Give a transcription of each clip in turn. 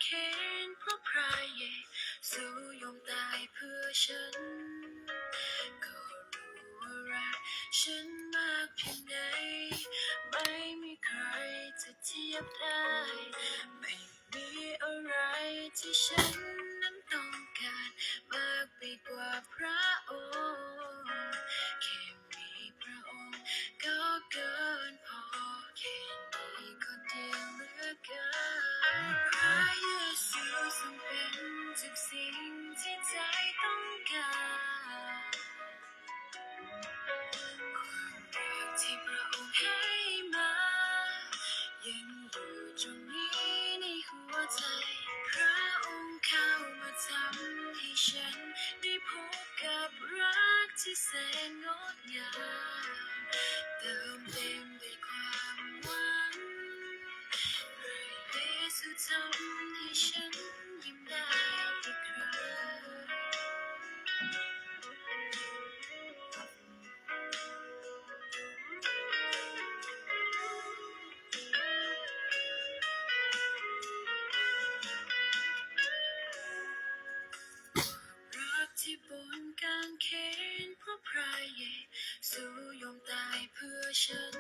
เคียงพระพรายเยซูยอมตายเพื่อฉัน ก็รู้ว่ารักฉันมากเพียงไหน ไม่มีใครจะเทียบได้ ไม่มีอะไรที่ฉันนั้นต้องการ มากไปกว่าพระองค์ แค่มีพระองค์ก็เกินพอ แค่นี้ก็ดีเหลือเกิน พระเยซูทรงเป็นทุกสิ่งที่ใจต้องการ ความรักที่พระองค์ให้มา ยังอยู่ตรงนี้ในหัวใจ พระองค์เข้ามาทำให้ฉันได้พบกับรักที่แสนงดงาม เติมเต็มด้วยความหวัง พระเยซูทำให้ฉันยิ้มได้อีกครั้ง รักที่บนกางเขน เพราะพระเยซูยอมตายเพื่อฉัน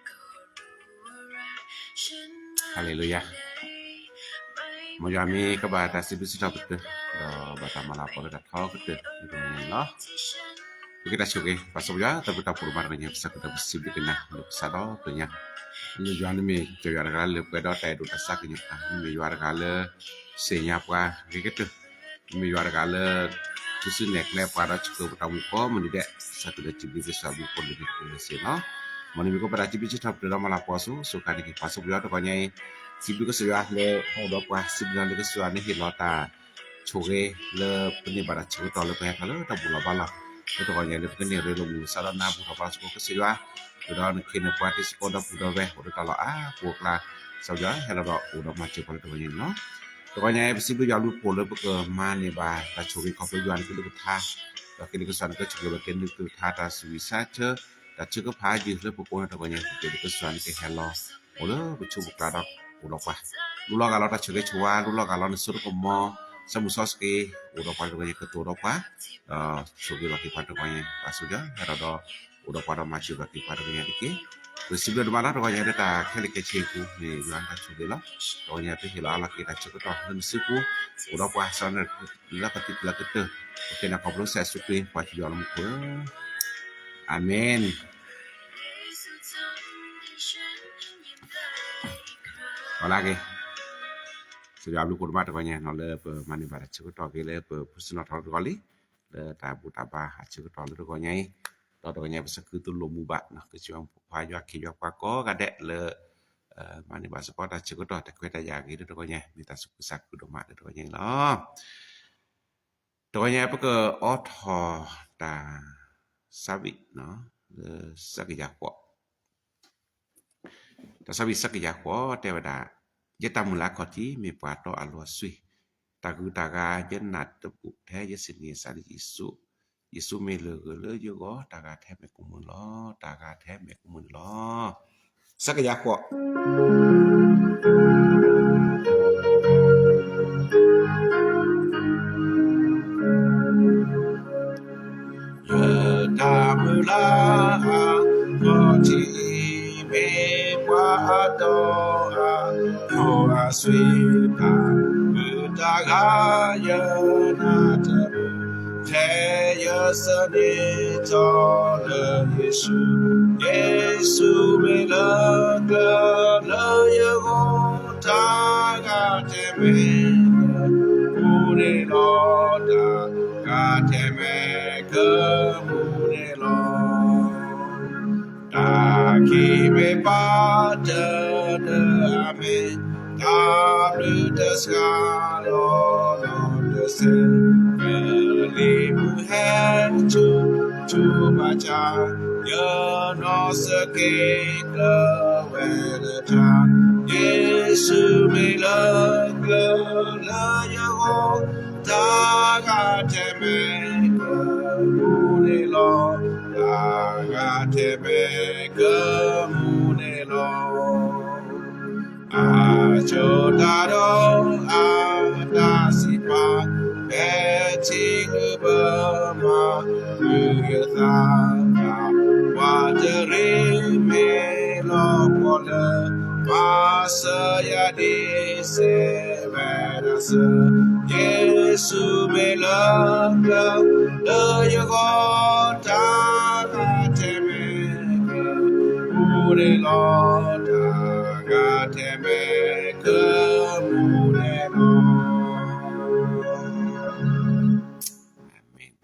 ก็รู้ว่ารักฉันมากแค่ไหน ฮาเลลูยา မ်ယွၤမ့ၢ်ကဘၣ်တၢ်စံးဘျုးစံးထီၣ်ပတြၢၤ ဒီးဘၣ်တၢ်မၤလၤကပီၤလၢတၢ်ထီကတၢၢ် ဒ်သိးန့ၣ်လီၤ. ပက့ၤတၢ်ဆိၣ်ဂ့ၤ ပၢ်စီဆှံယွၤ တၢ်ဘျုးတၢ်ဖှိၣ်ဒိၣ်မးတဂၤညါ ပစံးဘျုးက့ၤနၤ လၢပစးဒီဖျၢၣ်ညါ လၢယွၤန့ၣ်မ့ၢ်ကစၢ်ယွၤတဂၤလၢလၢပှဲၤဒီးတၢ်အဲၣ်ဒိးတၢ်ဆါကညီၤ နမ့ၢ်ယွၤတဂၤလၢ သ့ၣ်ညါပှၤဂ့ၤကတၢၢ် နမ့ၢ်ယွၤတဂၤလၢ ထုးစုနဲၣ်ကျဲပှၤဒီးဆှၢပတၢ်အိၣ်မူကိးမုၢ်နံၤဒဲး စးထီၣ်လၢစံးဘျုးကစၢ်ဘျုးဖှိၣ်လၢနကစၢ်စ့ၢ်လီၤ. မ်နမ့ၢ်ကဘၣ်တၢ်စံးဘျုးစံးထီၣ်ပတြၢၤဒီးမၤလၤကပီၤဆူ စူးကါန့ၢ်က့ၤ ပၢ်စီဆှံယွၤတဂၤညါအံၤ စံးဘျုးကစၢ်ယွၤလၢဟီၣ်ဒီးပှၤ စံးဘျုးလၢကစၢ်ယွၤန့ၣ်ဟ့ၣ်လီၤတၢ် ဆိၣ်ဂ့ၤလၢပန့ၢ်ဘၣ်တၢ်ဆၢကတီၢ်လၢပဟဲထီၣ်လၢတၢ်ဘူၣ်လီၤဘါလီၤ လၢတဂီၤညါလၢပကန့ၢ်ရ့လိာ်မုၢ်မဆါဒီးနၢ်ပူၤထီၣ်ဘါစ့ၢ်ကီးကစၢ်ယွၤ ဒီးနခ့နပှၤတံၤသကိးဒီပုၢ်ဒီဝဲၢ် အိၣ်ဒီးတၢ်လီၢ်အါပူၤအကျါ ကစၢ်ယွၤဟဲလီၤဒီးအိၣ်ဒီးမၤစၢၤပှၤလၢတဂီၤညါန့ၣ်လီၤ. တဂီၤညါအံၤ ပစံးဘျုးယွၤဘျုးဖှိၣ်လၢပကမၤန့ၢ်ဘၣ်တၢ်ဆိၣ်ဂ့ၤခီဖျိယွၤနကလုၢ်ကထါ ဒီးက့ၤလၢကစၢ်နကဆိၣ်ဂ့ၤဘၣ်က့ၤနကလုၢ်ကထါတၢ်ဆူးဝံၤဆါဆၢ တၢ်ဆၢကဖးယုာ်လၢပကိးန့ၣ်တဂီၤညါ ပက့ၤလၢကစၢ်နကဟဲလီၤ အိၣ်လၢပဆူးပကျါဒီးအိၣ်ဒီးပှၤ လူလီၤဂာ်လီၤတၢ်ဆိၣ်ဂ့ၤဆိၣ်ဝါ လူလီၤဂာ်လီၤနစိတကမီၤ စီၤမုၢ်စီဆှံ အိၣ်ဒီးပှၤတဂီၤညါ ကတိၤဒီးပှၤ ဒီးဆိၣ်ဂ့ၤဘၣ်က့ၤပှၤတဂီၤညါ ပၢ်စီဆှံယွၤ ဟဲလီၤဒီး အိၣ်ဒီးပှၤဒီးမၤစၢၤဘၣ်က့ၤပှၤတဂီၤညါတက့ၢ်. ပစံးဘျုးဒိၣ်မးလီၤ တဂီၤညါလၢတၢ်ခဲလၢာ်ခဲဆ့အပူၤန့ၣ် ယွၤတၢ်ဆိၣ်ဂ့ၤလီၤ. တဂီၤညါပဟ့ၣ်လီၤအါလီၤက့ၤတၢ်ဆၢကတီၢ်လၢနစုပူၤ အိၣ်ဒီးပှၤစီၤနၢၤ လၢကသံၣ်လၢကတၢၢ် ပဃ့နၤခီဖျိကစၢ်ယ့ၣ်ၡူးခရံာ် ပှၤထူးယွၤလၢမူခိၣ်ဧၢ, အၤမ့ၣ်. ပလၢက့ၤ ကစၢ်ယွၤဘျုးဖှိၣ်ဒိၣ်မးတဂီၤညါနီၤ လၢပမၤန့ၢ်ဘၣ်တၢ်ဆၢကတီၢ်က့ၤလၢပဖုစနီၣ်ထီၣ်တဂီၤလံ လၢတၢ်ဘူၣ်တၢ်ဘါအဆၢကတီၢ်လၢတဂီၤညါအံၤ, ဒီးတဂီၤညါပသးခုသူၣ်လိာ်မုာ်ဘၣ်နီၤ ကစၢ်ယွၤဖိခွါယွၤခ့ယွၤပှၤကိးဂၤဒဲးလၢ မၤန့ၢ်ဘၣ်စ့ၢ်ကီးတၢ်ဆၢကတီၢ် တၢ်ခွဲးတၢ်ယာ်အဂ့ၤလၢတဂီၤညါ မ့ၢ်တၢ်သူၣ်ခုသးခုဒိၣ်မးလၢတဂီၤညါအံၤလီၤ. တဂီၤညါပကအိးထီၣ်တၢ်သးဝံၣ် လၢဆၢကယၤဃိး တၢ်သးဝံၣ်ဆၢကယၤဃိးတဲဝဲဒၣ်, ယတၢ်မုၢ်လၢ်အခီၣ်ထံး မ့ၢ်ပှၤတီအလီၢ်အသွံၣ်, တၢ်ဂုၤတၢ်ဂၤယနၢ်တဘူၣ်ထဲ ယစံးနံၤစၢ်လၢယ့ၣ်ၡူး, ယ့ၣ်ၡူးမ့ၢ်လၢၢ်ဂၢၢ်လၢယဂီၢ်, တၢ်ဂၤထဲမဲာ်ကမုာ်လီၤ, တၢ်ဂၤထဲမဲာ်ကမုာ်န့ၣ်လီၤ. ဆၢကယၤဃိး ယတၢ်မုၢ်လၢ်အခီၣ်ထံး မ့ၢ်ပှၤတီအလီၢ်အသွံၣ်, တၢ်ဂုၤတၢ်ဂၤယနၢ်တဘူၣ်ထဲ ယစံးနံၤစၢ်လၢယ့ၣ်ၡူး, ယ့ၣ်ၡူးမ့ၢ်လၢၢ်ကျၢၤလၢယဂီၢ်, တၢ်ဂၤထဲမဲာ်ကမုာ်န့ၣ်လီၤ, တၢ်ဂၤထဲမဲာ်ကမုာ်န့ၣ်လီၤ. တၢ်ခံးမ့ၢ်ပာ်တၢၢ်လၢအမဲာ်, တၢ်ဘျုးတစှၤလီၤလီၤတစဲး, ကလံၤမုၢ်ဟဲဆူၣ်ဆူၣ်ဘၣ်ဆၣ်, ယနီၢ်စက့ၤကျၢၤဝဲလၢထး, ယ့ၣ်ၡူးမ့ၢ်လၢၢ်ကျၢၤလၢယဂီၢ်, တၢ်ဂၤထဲမဲာ်ကမုာ်န့ၣ်လီၤ, တၢ်ဂၤထဲမဲာ်ကမုာ်န့ၣ်လီၤ. အ ကၠိတၢ်ဒီးအတၢ်စံးပာ်, ဖဲထံဂုၤပမၤ မုာ်ယသးတၢ်, ပှၤတရ့မ့ၢ်လီၤပှီၢ်လၢ မၤစၢၤယၤဒ်စဲးဝဲဒၣ်စၢၤ, ယ့ၣ်ၡူးမ့ၢ်လၢပျၢၤ လၢယဂီၢ်တၢ်ဂၤထဲမဲာ် ကမူဒဲးလီၤ, တၢ်ဂၤထဲမဲာ်ကမူဒဲးလီၤ. အၤမ့ၣ်.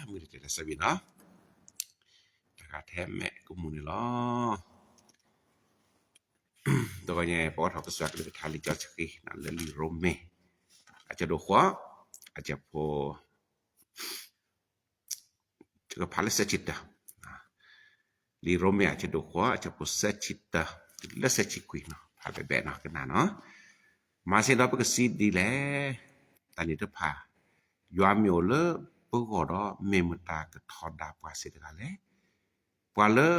မုၢ်တတဲတၢ်ဆၢဘံၣ်နီၤ, တၢ်ဂၤထဲမဲာ်ကမူန့ၣ်လီၤ. တဂီၤညါ ပအိးထီၣ်ကစၢ်ကလုၢ်ကထါလံာ်စီဆှံ လၢလံာ်ရိမ့ၤ အဆၢဒိၣ်ဃိး အဆၢဖိ ကဖးလၢသၢဆံတၢ, လံာ်ရိမ့ၤအဆၢဒိၣ်ဃိး အဆၢဖိသၢဆံတၢ လၢသၢဆံခွံနီၤ, ဖးဘဲဘဲနီၤ ကနၣ်နီၤ. မၤစ့ၢ်ဒီးပကစံးဒ်လဲၣ်, တၢ်န့ၣ်တဖၣ် ယွၤမ့ၢ်အိၣ်လၢပဂီၢ်ဒီး မ့ၢ်မတၤကထီဒါပှၤစ့ၢ်တဂၤလဲၣ်. ပှၤလၢ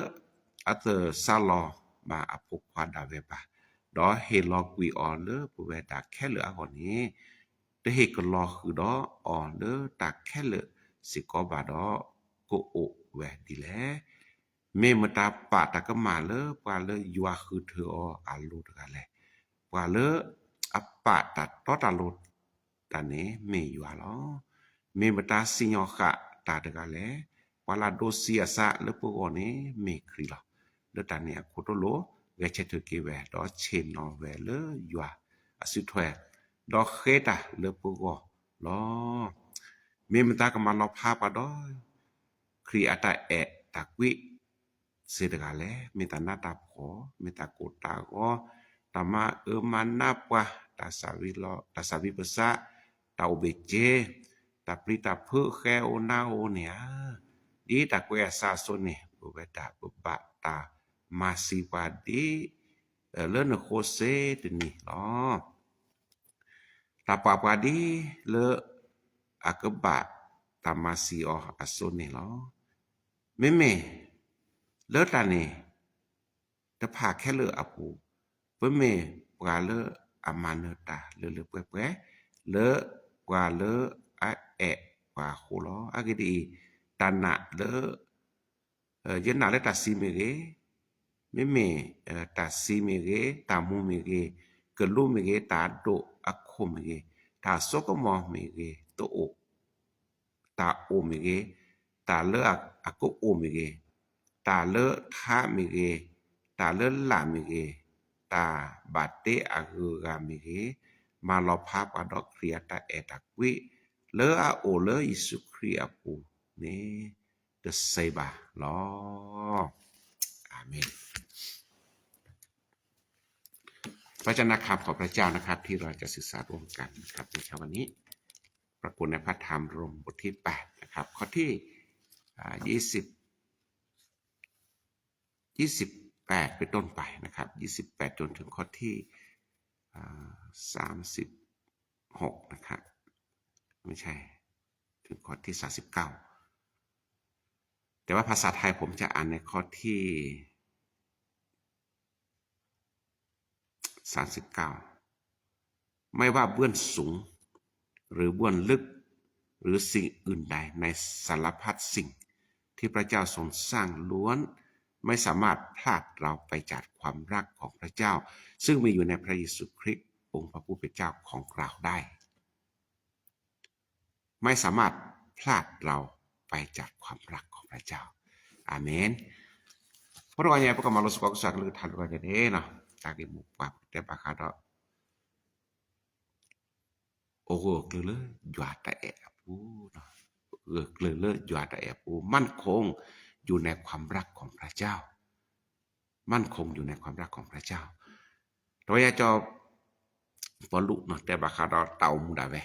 အတသးလီၤဘၣ်အဖိခွါဒၣ်ဝဲဘၣ်, ဒီးဟ့ၣ်လီၤကွံာ်အီၤလၢပဝဲဒၣ်ခဲလၢာ်အဂီၢ်န့ၣ်, တဟ့ၣ်ကလီၤဃုာ်ဒီးအီၤလၢတၢ်ခဲလၢာ်စ့ၢ်ကီးဘၣ်ဒီး ကအိၣ်ဝဲဒ်လဲၣ်. မ့ၢ်မတၤပာ်တၢ်ကမၣ်လၢပှၤလၢယွၤဃုထၢအီၤအလိၤတဂၤလဲၣ်. ပှၤလၢအပာ်တၢ်တီတၢ်လိၤ တၢ်န့ၣ်မ့ၢ်ယွၤလီၤ. မ့ၢ်မတၤစံၣ်ညီၣ်ဃာ်တၢ်တဂၤလဲၣ်. ပှၤလၢအဒိးစံးအသးလၢပဂီၢ်န့ၣ်မ့ၢ်ခရံာ်လီၤ. လၢတၢ်န့ၣ်အခိၣ်တလိၣ် ဂဲၤဆၢထၢၣ်က့ၤဝဲ ဒီးဆ့ၣ်နီၤဝဲလၢယွၤအစုထွဲ, ဒီးဃ့တၢ်လၢပဂီၢ်လီၤ. မ့ၢ်မတၤကမၤလီၤဖးပှၤဒီး ခရံာ်အတၢ်အဲၣ်တၢ်ကွံ စ့ၢ်တဂၤလဲၣ်. မ့ၢ်တၢ်နးတၢ်ဖှီၣ်, မ့ၢ်တၢ်ကိၢ်တၢ်ဂီၤ, တၢ်မၤအၢမၤနးပှၤ, တၢ်သးဝံၣ်လီၤ, တၢ်သးဝံၣ်ပစး, တၢ်အိၣ်ဘ့ၣ်က့, တၢ်ပျံၤတၢ်ဖုး ဃဲအိၣ်နါအိၣ်န့ၣ်ဧါ. ဒ်တၢ်ကွဲးအသးအသိးန့ၣ် ပဝဲဒၣ်ပဘၣ်တၢ်မၤစံးပှၤဒ် လၢနဃိစ့တနံၤလီၤ. တၢ်ပာ်ပှၤဒ်လၢအကဘၣ်တၢ်မၤစံးအီၤအသိးန့ၣ်လီၤ. မ့မ့ၢ်လၢတၢ်န့ၣ်တဖၣ်ခဲလၢာ်အပူၤ, ပမ့ၢ်ပှၤလၢအမၤနၢၤတၢ်လၢလၢပှဲၤပှဲၤ လၢပှၤလၢအအဲၣ်ပှၤအဃိလီၤ. အဂ့ၢ်ဒ်အံၤ, တၢ်နာ်လၢ ယနာ်လၢတၢ်စံးမ့ၢ်ဂ့ၤ, မ့မ့ၢ်တၢ်စံးမ့ၢ်ဂ့ၤ, တၢ်မူမ့ၢ်ဂ့ၤ, ကလူးမ့ၢ်ဂ့ၤ, တၢ်ဒိၣ်အခိၣ်မ့ၢ်ဂ့ၤ, တၢ်စိကမီၤမ့ၢ်ဂ့ၤ, တအိၣ်, တၢ်အိၣ်မ့ၢ်ဂ့ၤ, တၢ်လၢအကအိၣ်မ့ၢ်ဂ့ၤ, တၢ်လၢထးမ့ၢ်ဂ့ၤ, တၢ်လၢလာ်မ့ၢ်ဂ့ၤ, တၢ်ဘၣ်တ့အဂုၤအဂၤမ့ၢ်ဂ့ၤ, မၤလီၤဖးပှၤဒီးခရံာ်အတၢ်အဲၣ်တၢ်ကွံ လၢအအိၣ်လၢယ့ၣ်ၡူးခရံာ်အပူၤန့ၣ် တစဲးဘၣ်လီၤ. အၤမ့ၣ်. พระเจ้านะครับ ขอพระเจ้านะครับ ที่เราจะศึกษาร่วมกันนะครับ ในเช้าวันนี้ ปรากฏในพระธรรมโรมบทที่แปดนะครับ ข้อที่ อ่า ยี่สิบ ยี่สิบแปด เป็นต้นไปนะครับ ยี่สิบแปด จนถึงข้อที่ อ่า สามสิบหก นะครับ ไม่ใช่ ถึงข้อที่ สามสิบเก้า แต่ว่าภาษาไทยผมจะอ่านในข้อที่ สามสิบเก้า ไม่ว่าเบื้องสูง หรือเบื้องลึก หรือสิ่งอื่นใดในสารพัดสิ่งที่พระเจ้าทรงสร้างล้วนไม่สามารถพรากเราไปจากความรักของพระเจ้า ซึ่งมีอยู่ในพระเยซูคริสต์องค์พระผู้เป็นเจ้าของเราได้ ไม่สามารถพรากเราไปจากความรักของพระเจ้า อาเมน ပတဂီၤညါ ပကမၤလိစ့ၢ်ကီးကစၢ်ကလုၢ်ကထါတဂီၤညါန့ၣ်နီၤ တၢ်ဂ့ၢ်မိၢ်ပှၢ်တဲဘၣ်ဃးဒီး အိၣ်ဂၢၢ်ကျၢၤလၢယွၤတၢ်အဲၣ်အပူၤ, ဂၢၢ်ကျၢၤလၢယွၤတၢ်အဲၣ်အပူၤ มั่นคงอยู่ในความรักของพระเจ้า มั่นคงอยู่ในความรักของพระเจ้า တဝဲယၤကၠီ ပီလူးနီၤ တဲဘၣ်ဃးဒီးတၢ်အိၣ်မူဒၣ်ဝဲ,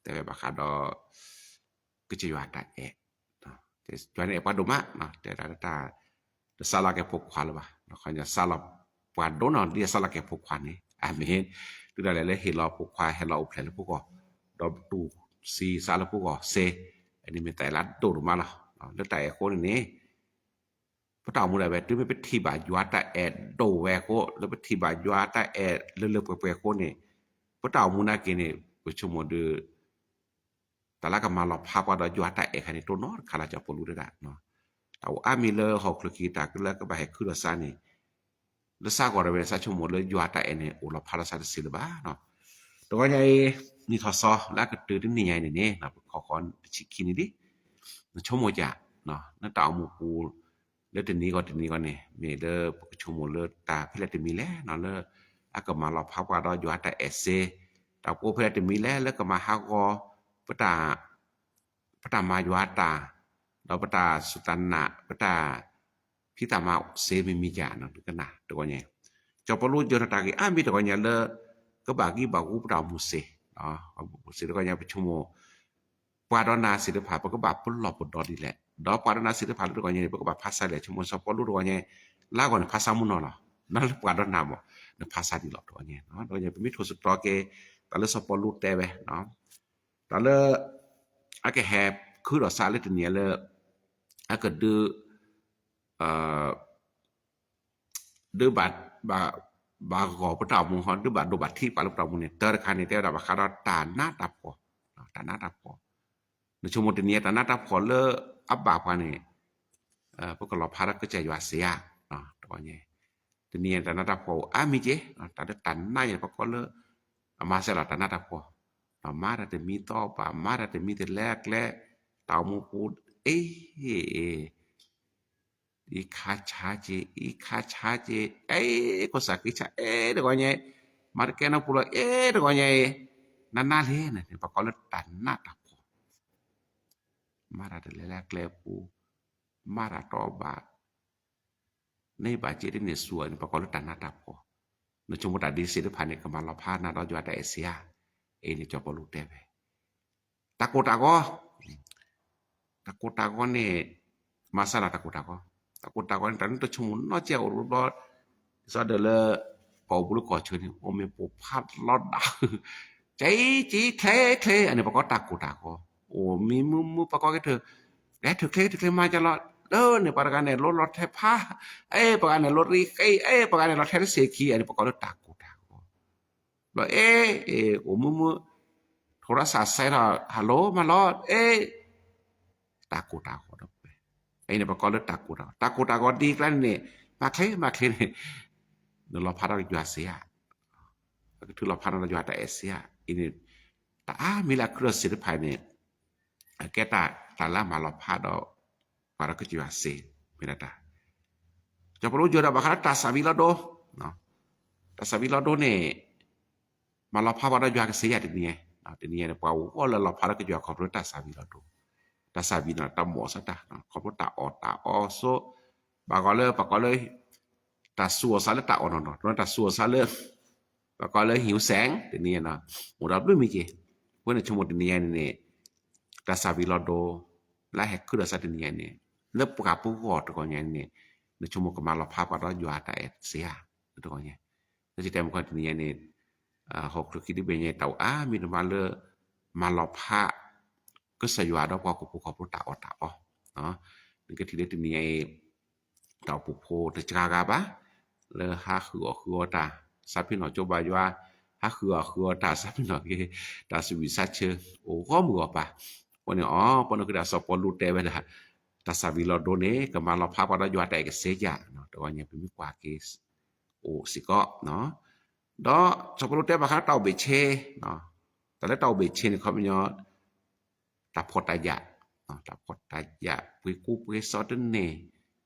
တဲဝဲဘၣ်ဃးဒီး ကစၢ်ယွၤတၢ်အဲၣ်, ယွၤန့ၣ်အဲၣ်ပှၤဒိၣ်မး, တဲဒၣ်တၢ် တစးလီၤက့ၤဖိခွါလၢၤဘၣ်, ခီညီစးလီၤပှၤဒိၣ်နီၤ ဒ်အစးလီၤက့ၤဖိခွါန့ၣ်, အၤမ့ၣ်, တုၤဒၣ်လဲာ်လၢဟ့ၣ်လီၤဖိခွါ ဟဲလီၤအိၣ်ဖျဲၣ်လၢပဂီၢ်, ဒီးတူၢ်သံစးလၢပဂီၢ်စ့, အန့ၣ်မ့ၢ်တၢ်အဲၣ်လၢအဒိၣ်ဒိၣ်မးလီၤ. လၢတၢ်အဲၣ်အဃိန့ၣ်န့ၣ် ပ ပတၢ်အိၣ်မူဒၣ်ဝဲ တုၤမ့ၢ်ပထံၣ်ဘၣ်ယွၤတၢ်အဲၣ်ဒိၣ်ဝဲအဃိ လၢပထံၣ်ဘၣ်ယွၤတၢ်အဲၣ်လၢလၢပှဲၤပှဲၤအဃိန့ၣ် ပတၢ်အိၣ်မူနာ်က့န့ၣ် ပဆိကမိၣ်ဒုး တၢ်လၢကမၤလီၤဖးပှၤဒီးယွၤတၢ်အဲၣ်ခါန့ၣ် တိၢ်နီတခါလၢကၠီၤပီလူးတဲဒၣ်, တၢ်အိၣ်အါမံၤလၢဟီၣ်ခိၣ်ချၢကံၤတၢ်လၢကဘၣ်ဟဲခုဒီးစးန့ၣ် လၢစးကီးဒၣ်ဝဲန့ၣ် စးဆိကမိၣ်လၢယွၤတၢ်အဲၣ်န့ၣ် အိၣ်လီၤဖးလၢစးတစဲးလၢၤဘၣ်. တဂီၤညါအံၤ နံၣ်ထီၣ်စီၤလၢအကတၢၢ်တနံၣ်ညါအံၤန့ၣ်န့ၣ် ပခီဃီတဆံခံနံၣ်လံ, နဆိကမိၣ်ကၠး နတၢ်အိၣ်မူပူၤ လၢတနံၤဂီၢ်တနံၤဂီၢ်န့ၣ် မ့ၢ်လၢပကဆိကမိၣ်လၢတၢ်ဖဲလဲၣ်တမံၤလဲၣ် လၢအကမၤလီၤဖးပှၤဒီးယွၤတၢ်အဲၣ်စ့, တၢ်ကအိၣ်ဖဲလဲၣ်တမံၤလဲၣ် လၢကမၤဟးဂီၤ ပတၢ် ပတၢ်မၤယွၤတၢ်, ဒီးပတၢ်စူၢ်တၢ်နာ် ပတၢ်ဖံးတၢ်မၤစ့မံၤမံၤယၤန့ၣ် ကနၣ်တဂီၤညါ, ကၠီၤပီလူးယၢၤထီၣ်တၢ်ဂ့ၢ်အါမံၤတဂီၤညါလၢ ကဘၣ်ဂံၢ်ဘၣ်ဂူပတၢ်အိၣ်မူစ့, စ့တဂီၤညါ ပဆိကမိၣ် ပှၤဒီးနၤသ့ၣ်တဖၣ် ပကဘၣ်ပလီၢ်ပဒီဒ်လဲၣ်, ဒီးပှၤဒီးနၤသ့ၣ်တဖၣ်လၢတဂီၤညါန့ၣ် ပကဘၣ်ဖးဆါလဲၣ်, ဆိကမိၣ်စီၤပီလူးတဂီၤညါ လၢအဂီၢ်န့ၣ် ဖးဆါမုၢ်နီၢ်လီၤ, နလၢပှၤဒီးနၤမး နဖးဆါဒ်လဲၣ်တဂီၤညါ, တဂီၤညါ ပမ့ၢ်ထိၣ်သတြီၤက့ၤ တၢ်လၢစီၤပီလူးတဲဝဲ တၢ်လၢ အကဟဲခုဒီးစးလၢတနံၤညါလၢ အကဒုး ဒုးဘၣ် ဘၣ်ဂီၢ်ပတၢ်အိၣ်မူ ဒုးဘၣ်ဒိဘၣ်ထံးပှၤလၢပတၢ်အိၣ်မူန့ၣ် တၢ်တခါန့ၣ် တဲဝဲဒၣ်ဘၣ်ဃးဒီးတၢ်နးတၢ်ဖှီၣ်, တၢ်နးတၢ်ဖှီၣ်, နဆိကမိၣ်တနံၤညါတၢ်နးတၢ်ဖှီၣ်လၢအဘၣ်ပှၤန့ၣ် ပကလီၤဖးဒီးကစၢ်ယွၤစ့ဧါ, တဂီၤညါ တနံၤညါတၢ်နးတၢ်ဖှီၣ်အိၣ်အါမံၤက့, တၢ်လၢတၢ်နးယဲၢ်န့ၣ် ပကိးလၢ အမၤစၢၤလီၤတၢ်နးတၢ်ဖှီၣ်, မၤတၢ်တမံၤသီဘၣ် မၤတၢ်တမံၤတလဲအကျဲ, တၢ်အိၣ်မူပူၤ အ့ အ့ အံခါဆါက့ အံခါဆါက့ အဲ ခိၣ်စးက့ဆါ အဲ တဂီၤညါ မၤတကဲနီၢ်ပူၤလီၤ အဲ တဂီၤညါအံၤ နးနးလံန့ၣ် ပကိးလၢတၢ်နးတၢ်ဖှီၣ်, မၤတၢ်တလဲလၢအကျဲပူၤ, မၤတၢ်တီဘၣ် န့ၢ်ဘၣ်စ့တန့ၢ်ဆူၣ်န့ၣ် ပကိးလၢတၢ်နးတၢ်ဖှီၣ်, နဆိကမိၣ်တၢ်ဒ်စ့တဖၣ်န့ၣ် ကမၤလီၤဖးနၤဒီးယွၤတၢ်အဲၣ်စ့ဧါ, အံၤန့ၣ် ကၠီၤပီလူးတဲဝဲ တၢ်ကိၢ်တၢ်ဂီၤ, တၢ်ကိၢ်တၢ်ဂီၤန့ၣ် မၤစၢၤလီၤတၢ်ကိၢ်တၢ်ဂီၤ, တၢ်ကိၢ်တၢ်ဂီၤန့ၣ် တၢ်နုတဆိကမိၣ်နီၢ်ကဲအိၣ်တဘျီ, ဒ်သိးဒီးလၢ ပှၤအိၣ်ဘူးလၢကီၢ်ဆၢန့ၣ် အိၣ်မ့ၢ်ပိာ်ဖးလီၤဒၣ်, ကၠံကၠံချ့ချ့ အန့ၣ် ပကိးတၢ်ကိၢ်တၢ်ဂီၤ, အိၣ်မံမုာ်မုာ် ပကိးက့ၤထုး, ကဲထုးချ့ထုးချ့မၤကလီၤ, လၢန့ၣ်ပှၤတဂၤန့ၣ် လိလီၤထဲဖး, အဲ ပှၤဂၤန့ၣ် လိရံဃ့, အဲ ပှၤဂၤန့ၣ် လီၤထဲတစ့ခံ အန့ၣ် ပကိးလၢတၢ်ကိၢ်တၢ်ဂီၤ ဘျီ အဲ အဲ အိၣ်မုာ်မုာ် ထိရစးစဲထီၣ် ဟဲလိ မၤလီၤ အဲ တၢ်ကိၢ်တၢ်ဂီၤဒီးပှဲၤ, အံၤန့ၣ် ပကိးလၢတၢ်ကိၢ်တၢ်ဂီၤ, တၢ်ကိၢ်တၢ်ဂီၤဒ်ကျါန့ၣ်န့ၣ် မၤချ့မၤချ့န့ၣ် နလီၤဖးထီၣ်က့ၤယွၤစ့ဧါ, အကထုးလီၤဖးနၤဒီးယွၤတၢ်အဲၣ်စ့ဧါ, အံၤန့ၣ် တၢ်အါမံၤလၢအခုဒီးစ့တဖၣ်န့ၣ် အကဲတၢ် တၢ်လၢအမၤလီၤဖးဒီး ပှၤဒီးကစၢ်ယွၤစ့ မ့ၢ်ဒၣ်တၢ် ကၠီၤပီလူးယိၤဒီးဘၣ်ဃးလၢတၢ်စၢ်ဝံၤလီၤဒိ, တၢ်စၢ်ဝံၤလီၤဒိန့ၣ် မၤလီၤဖးပှၤဒီးယွၤကစ့ဧါတနံၤညါ, တနံၤညါန့ၣ် ပှၤအိၣ်ဂီၢ်လၢလီၤဖးလၢကစၢ်ယွၤခီဖျိတၢ်စၢ်ဝံၤလီၤဒိ, တၢ်စၢ်ဝံၤန့ၣ် တၢ်မိၣ်အီၤစၢ်တၢ် ခီဖျိတၢ်အီၣ်တၢ်အီဆိ ဘၣ်ဂီၤလၢပှၤကိးလၢ တၢ်စူၤအီၤစၢ်လၢတၢ်အီၣ်နီၢ်နီၢ် တၢ်စူၤအီၤစၢ်လၢ ပှၤကိးလၢဟံၣ်စဲၣ် တနံၤညါန့ၣ် အိၣ်ဒီးဘျုးမံၤက့ၤ, အဃိန့ၣ်ဆိကမိၣ်တနံၤညါန့ၣ်န့ၣ် တၢ်စၢ်ဝံၤလီၤဒိ လၢဟဲခုဒီးစးတနံၤညါန့ၣ် လၢပှၤပဂီၢ်တဂီၤညါန့ၣ် နဆိကမိၣ်ကမၤလီၤဖးပှၤဒီးယွၤတၢ်အဲၣ်စ့ဧါ, တဂီၤညါ လၢတဲမုၢ်ခီတနံၤညါန့ၣ် ဟီၣ်ခိၣ်ချၢခံဒ်ဘ့ၣ်ညါ တၢ်အိၣ်အါမံၤတမံၤလၢ မၤလီၤဖး ကစၢ်ယွၤဒီးပှၤဟီၣ်ခိၣ်ဖိခီဖျိတၢ်အီၣ်တၢ်အီ, နကထံၣ်လၢတနံၤညါအံၤ တၢ်အိၣ်ဖှိၣ်ဖိတစှၤဂၤဘၣ် လၢဟးဃုာ်အီၣ်ဃုာ်အီတၢ် သးပ့ၤနီၣ်ကၠိဘါယွၤ ဟးဃုာ်အီၣ်ဃုာ်အီတၢ် သးပ့ၤနီၣ်က့ၤ တၢ်ဆူးဝံၣ်ဆါဆၢ အိၣ်ဂီၢ်မုၢ်ဂီၢ်ပၤ, အဃိန့ၣ်အီၤ ပှၤနီၢ်က့ၤဒၣ်စီၤပီလူးတဲဝဲဒၣ် တၢ်စၢ်ဝံၤလီၤဒိန့ၣ် ကမၤလီၤဖးပှၤဒီးယွၤတၢ်အဲၣ်ကစ့ဧါ, တဂီၤညါပမ့ၢ်ကွၢ်က့ၤ အိၣ်စ့ၢ်ကီး ဒီးစီၤပီလူးတဲဘၣ်ဃးတၢ်အိၣ်ဘ့ၣ်ဆ့, တၢ်လၢတၢ်အိၣ်ဘ့ၣ်ဆ့န့ၣ် ခီပညီ တၢ်ဖှီၣ်တၢ်ယာ်, တၢ်ဖှီၣ်တၢ်ယာ် ပှ့ၤကူပှ့ၤစီတန့ၢ်, ခီပ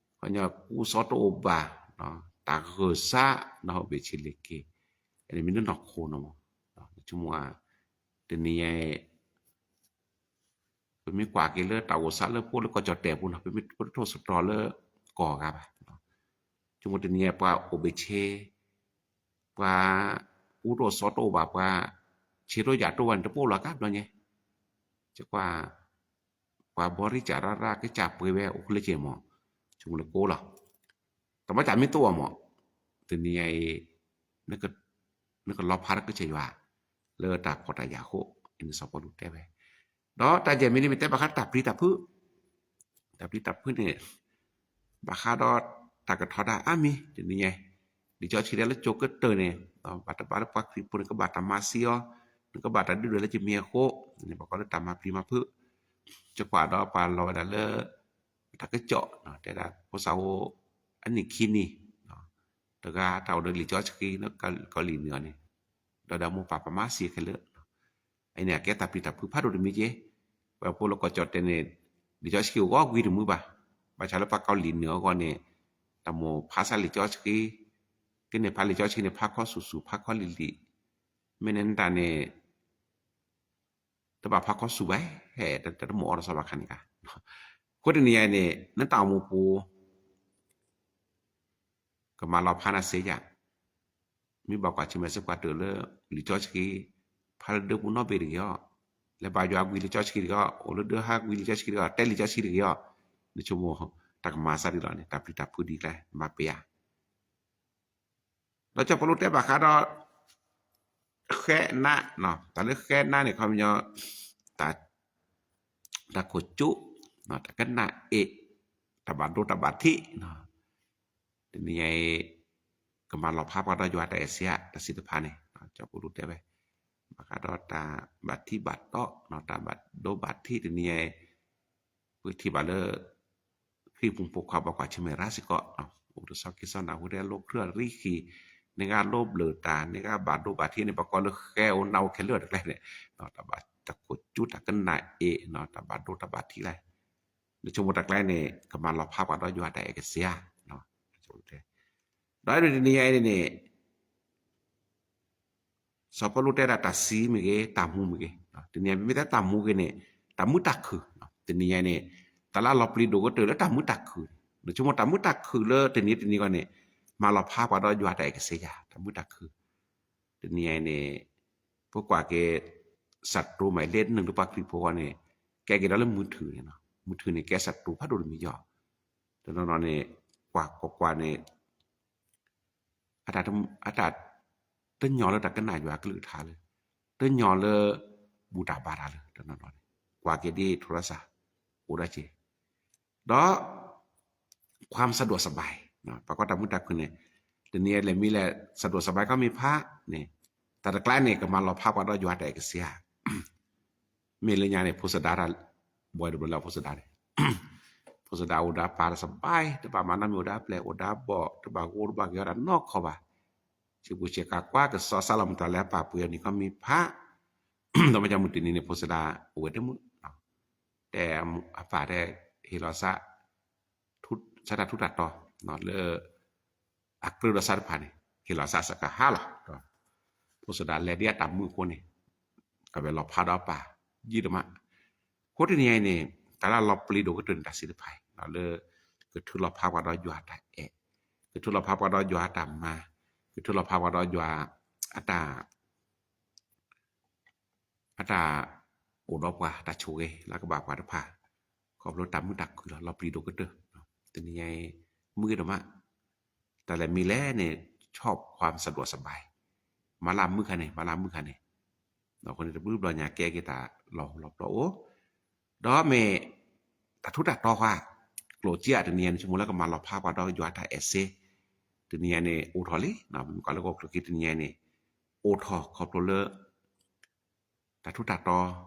ညီကူစီတအိၣ်ဘၣ်, တၢ်ဂၢၢ်စၢ် နဟီၣ်ဘ့ၣ်ဆ့လ့ၣ်က့ၤ, မ့ၢ်လၢနီၢ်ခိနီၤမး, ဆိကမိၣ် တနံၤညါ ပမ့ၢ်ကွၢ်က့ၤလၢတၢ်အိၣ်စးလၢဖိလၢကီၢ်ကၠီၣ်တဲာ်ပူၤနီၤ ပမ့ၢ်တထိၣ်သတြီၤလၢကီၢ်ဂၤဘၣ်, ဆိကမိၣ်တနံၤညါပှၤအိၣ်ဘ့ၣ်ဆ့, ပှၤကူတအိၣ်စီတအိၣ်ဘၣ် ပှၤဆ့တအိၣ်ယာ်တအိၣ်ဘၣ်န့ၣ် တပိၣ်လီၤကါဘျီညါ, ကွၢ် ပှၤဘီရံကၢ်ရၢ်ရၢ်ကစၢ်ပှ့ၤဝဲအိၣ်ခိၣ်လၢက့ၤမး, ဆိကမိၣ်လၢကိးလီၤ, တမ့ၢ်တၢ်မ့ၢ်တအိၣ်မး, တနံၤညါအံၤ နကလီၤဖးဒီးကစၢ်ယွၤ လၢတၢ်ဖှီၣ်တၢ်ယာ်အဃိ, အန့ၣ်စီၤပီလူးတဲဝဲ, ဒီးတၢ်ယဲၢ်မံၤန့ၣ် မ့ၢ်တဲဘၣ်ဃးတၢ်ပျံၤတၢ်ဖုး, တၢ်ပျံၤတၢ်ဖုးန့ၣ် ဘၣ်ဃးဒီးတၢ်ကထီဒါအါမံၤ တနံၤညါ လံာ်စီဆှံတဲလၢကၠိကတၢၢ်န့ၣ် ဘၣ်တဘါလၢပှၤခရံာ်ဖိန့ၣ် ကဘၣ်တၢ်မၤစံအီၤ, နကဘၣ်တၢ်ဒုၣ်ဒွဲၣ်လၢယမံၤအဃိန့ၣ် ပှၤကိးလၢတၢ်မၤပျံၤမၤဖုး, ကကွၢ်ဒီးပှၤလီၤဝဲဒၣ်လၢ တၢ်ကစီၣ် တဲဒၣ်ဖိစၢ်ဖိ အနံၣ်ခံနံၣ် တဂၤတၢ်အိၣ်ဒီးလံာ်စီဆှံလၢကီၢ်လံၢ်နုာ်အီၤန့ၣ် ဒီးဒီးမိၢ်ပၢ်ပမၤစံခဲလၢာ် အံၤန့ၣ် အကဲတၢ်ပျံၤတၢ်ဖုးဖးဒိၣ်တမံၤက့, ပှၤဖိလၢကီၢ်ကၠီၣ်တဲာ်န့ၣ် လံာ်စီဆှံအိၣ်ဂီၢ်ကွံာ်တမုာ်ဘၣ်, ဘၣ်ဆၣ်လၢပှၤကီၢ်လံၢ်နုာ်အဂီၢ်န့ၣ် တၢ်မိၣ်ဖးဆါလံာ်စီဆှံ, ကန့ၣ်ဖးလံာ်စီဆှံန့ၣ် ဖးခီဆူၣ်ဆူၣ် ဖးခီလံာ်လံာ်, မ့ၢ်န့ၣ်နတၢ်န့ၣ် တဘၣ်ဖးခီဆူၣ်ဘၣ်, ဟဲ တမိၣ်အီၤတစီၤဘၣ်ခါန့ၣ်ကါ, အဃိတနံၤညါအံၤန့ၣ် နတၢ်အိၣ်မူပူၤ ကမၤလီၤဖးနၤစ့ယၤ, မ့ၢ်ဘၣ်ကွၢ်ဆၢၣ်မဲာ်စ့ၢ်ကီးတုၤလၢ လံာ်စီဆှံ ဖးလၢဒၢပူၤနီတဘ့ၣ်တဂ့ၤအီၤ, လဲၤဘါယွၤကွံာ်လံာ်စီဆှံတဂ့ၤအီၤ, အိၣ်လၢဒၢဟးကွံာ်လံာ်စီဆှံတဂ့ၤအီၤ, တဲလံာ်စီဆှံတဂ့ၤအီၤ, နဆိကမိၣ်တၢ်ကမၤစၢ်ဒ်လဲၣ်န့ၣ် တၢ်ပျံၤတၢ်ဖုးဒ်လဲၣ် မၤပျံၤဧါ ဒီးစီၤပီလူးတဲဘၣ်ဃးဒီး ဃဲနး, တၢ်လၢဃဲနးန့ၣ် ခီပညီ တၢ် တၢ်ခိၣ်ကၠူ, တၢ်ကနၣ်အ့ၣ်, တၢ်ဘၣ်ဒိတၢ်ဘၣ်ထံး, တနံၤညါအံၤ ကမၤလီၤဖးပှၤဒီးယွၤတၢ်အဲၣ်စ့ဧါ တၢ်စံးတဖၣ်န့ၣ် စီၤပီလူးတဲဝဲ ဘၣ်ဃးဒီးတၢ်ဘၣ်ထံးဘၣ်တီ, တၢ်ဘၣ်ဒိဘၣ်ထံး တနံၤညါအံၤ ပကထံၣ်ဘၣ်လၢ ခရံာ်ဖိမုၣ်ဖိခွါဘၣ်ကွၢ်ဆၢၣ်မဲာ်ရၣ်စ့ၢ်ကီး, အိၣ်တဆီက့ၤဆီနၢ်ဟူထဲလိၤခရၢၣ်ရံၣ်ဃံ, န့ၢ်ကဘျၢၣ်တၢ်, န့ၢ်ကဘၣ်ဒိဘၣ်ထံးန့ၣ် ပကိးလၢဃဲအိၣ်နးအိၣ်ခဲလၢာ်တကျဲန့ၣ်, တၢ်ဘၣ်တၢ်ခိၣ်ကၠူ တၢ်ကနၣ်အ့ၣ်, တၢ်ဘၣ်ဒိတၢ်ဘၣ်ထံးလဲၣ်, နဆိကမိၣ်တၢ်ကျဲန့ၣ် ကမၤလီၤဖးပှၤဒီးယွၤတၢ်အဲၣ်ကစ့ဧါ, ဒီးတနံၤညါအံၤန့ၣ် စီၤပီလူးတဲဒၣ်တၢ်စံးမ့ၢ်ဂ့ၤ, တၢ်မူမ့ၢ်ဂ့ၤ, တနံၤညါမ့ၢ်တဲတၢ်မူဂ့ၤန့ၣ် တၢ်မုာ်တၢ်ခုၣ်, တနံၤညါန့ၣ် တၢ်လၢလီၤပျံၤဒိၣ်ကတၢၢ်လၢတၢ်မုာ်တၢ်ခုၣ်, နဆိကမိၣ်တၢ်မုာ်တၢ်ခုၣ်လၢတနံၤတနံၤအဂီၢ်န့ၣ် မၤလီၤဖးပှၤဒီးယွၤတၢ်အဲၣ်ကစ့ဧါ, တၢ်မုာ်တၢ်ခုၣ်, တနံၤညါအံၤန့ၣ် ပကွၢ်က့ၤ စတူမးလ့နုာ်လၢပှၤခရံာ်ဖိအဂီၢ်န့ၣ် ကဲက့ၤဒီးလၢမုၢ်ထူၣ်န့ၣ်, မုၢ်ထူၣ်န့ၣ် ကဲစတူဖးဒိၣ်တမံၤယီၤ, တနီၤနီၤန့ၣ် ကွၢ်ကွၢ်ကွၢ်န့ၣ် အတၢ် တညီလၢတၢ်ကနၣ်ယွၤကလုၢ်ကထါလၢ တညီလၢ ဘူၣ်တၢ်ဘါတၢ်လၢ တနီၤနီၤန့ၣ် ကွၢ်က့ၤဒ်ထိရၣ်စၢ် အိၣ်ဒၣ်က့ၤ ဒီး ความสะดวกสบาย ပှၤကွၢ်တၢ်မုာ်တၢ်ခုၣ်န့ၣ် တနံၤအံၤလဲၤမံလဲၣ် สะดวกสบาย ကီမ့ၢ်ဖးန့ၣ် တၢ်တကျါန့ၣ် ကမၤလီၤဖးပှၤဒီးယွၤတၢ်အဲၣ်ကစ့ဧါ မ့ၢ်လၢညါန့ၣ် ဖိစဒါတၢ် ဘှီဒိၣ်ဘျီလၢအဖိစဒါန့ၣ် ဖိစဒါအိၣ်ဒီးပၢ်တစဘါ တဘၣ်မၤနီတမံၤ အိၣ်ဒီးပျဲၢ် အိၣ်ဒီးဘီၣ် တဘၣ်ဂိၢ်တဘၣ်က့ၤအီၣ်တၢ်နီတခီဘၣ် စံးပူၤစံးကါကွၢ်ကစီၣ် စးလီၤမုၢ်တၢ်လဲၤအပၢ်ပှ့ၤအီၤန့ၣ် ကီမ့ၢ်ဖး ဒီးမ့ၢ်ကမုၢ်တနံၤန့ၣ် ဖိစဒါအိၣ်ဝဲတမုာ် တဲအပၢ်တဲ ဟ့ၣ်လီၤစး စးတၢ်ထူးတၢ်တီၤလၢ အကြၢးဒီးစးတဖၣ်န့ၣ် ဟ့ၣ်လီၤစးစးကဟါလီၤ ဖိစဒါလဲၤဒ်အတၢ်မုာ်အဃိန့ၣ် ကဘၣ်လီၤဖးဒီးအပၢ် ယံာ်တမး အဃိတနံၤအံၤန့ၣ် တၢ်လၢလီၤပျံၤဒိၣ်ကတၢၢ်န့ၣ် တၢ်စံးတဖၣ်အံၤ လၢ ကထုးလီၤဖးပှၤဒီးယွၤတၢ်အဲၣ် ကထုးလီၤဖးပှၤဒီးယွၤတၢ်မၤ ကထုးလီၤဖးပှၤဒီးယွၤ အတၢ် အတၢ်အိၣ်ဒီးပှၤ တၢ်ဆိၣ်ဂ့ၤ လၢကဘၣ်ပှၤတဖၣ် ခီဖျိတၢ်မုာ်တၢ်ခုၣ်လီၤ လီၤပျံၤဒိၣ်ကတၢၢ် တနံၤညါအံၤ မုာ်ဂ့ၤဒိၣ်မး တၢ်လဲၤမံၤလဲၣ်န့ၣ် ชอบความสะดวกสบาย မၤလၢမုာ်ခါန့ၣ် မၤလၢမုာ်ခါန့ၣ် အဃိန့ၣ်တဘျုးဘျီညါကဲက့ၤတၢ်လီၤဟူလီၤပျီအိၣ် ဒီးမ့ၢ် တၢ်ထူးတၢ်တီၤဃါ ကျိၣ်စ့တနံၤညါန့ၣ် ဆိကမိၣ်လၢကမၤလီၤဖးပှၤဒီးယွၤတၢ်အဲၣ်စ့ တနံၤညါန့ၣ် အိၣ်ထီၣ်လံ မ့ၢ်ကွၢ်လၢကီၢ်ချၢက့ၤတနံၤညါန့ၣ် အိၣ်ထီၣ်ခီဖျိလၢ တၢ်ထူးတၢ်တီၤ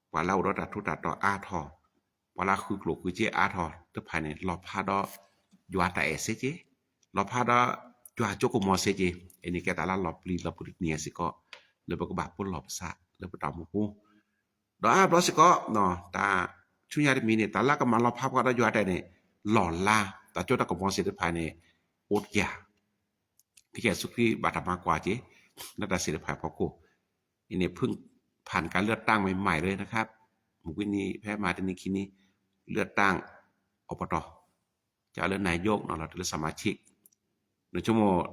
ပှၤလၢအအိၣ်ဒီးတၢ်ထူးတၢ်တီၤအါထီၣ် ပှၤလၢအဃုကျိၣ်ဃုစ့အါထီၣ်တဖၣ်န့ၣ် လီၤဖးဒီးယွၤတၢ်အဲၣ်စ့က့ၤ လီၤဖးဒီးယွၤကၠိကမီၤစ့က့ၤ အန့ၣ်ကဲတၢ်လၢလီၤပျံၤလီၤပူၤတနံၤညါစ့ၢ်ကီး လၢပကဘၣ်ပလီၢ်ပသးလၢပတၢ်မူပူၤ ဒီးအါဘျီစ့ၢ်ကီး တၢ်ဆူညါတမံၤန့ၣ် တၢ်လၢကမၤလီၤဖးပှၤဒီးယွၤတၢ်န့ၣ် လီၢ်လၤ တၢ်ကၠိတၢ်ကမီၤစ့တဖၣ်န့ၣ် အိၣ်တက့ၢ် ခရံာ်ကစၢ်ယ့ၣ်ၡူးခရံာ်ဘၣ်တၢ်မၤကွၢ်က့ၤ လၢတၢ်စံးတဖၣ်အဖီခိၣ် အံၤန့ၣ် เพิ่งผ่านการเลือกตั้งใหม่ๆเลยนะครับ မုၢ်ကွံနံၤဖဲမဟါတနံၤခံနံၤ เลือกตั้ง อบต ကလၢ นายก နီၤ လီၤတုၤလၢ สมาชิก နဆိကမိၣ်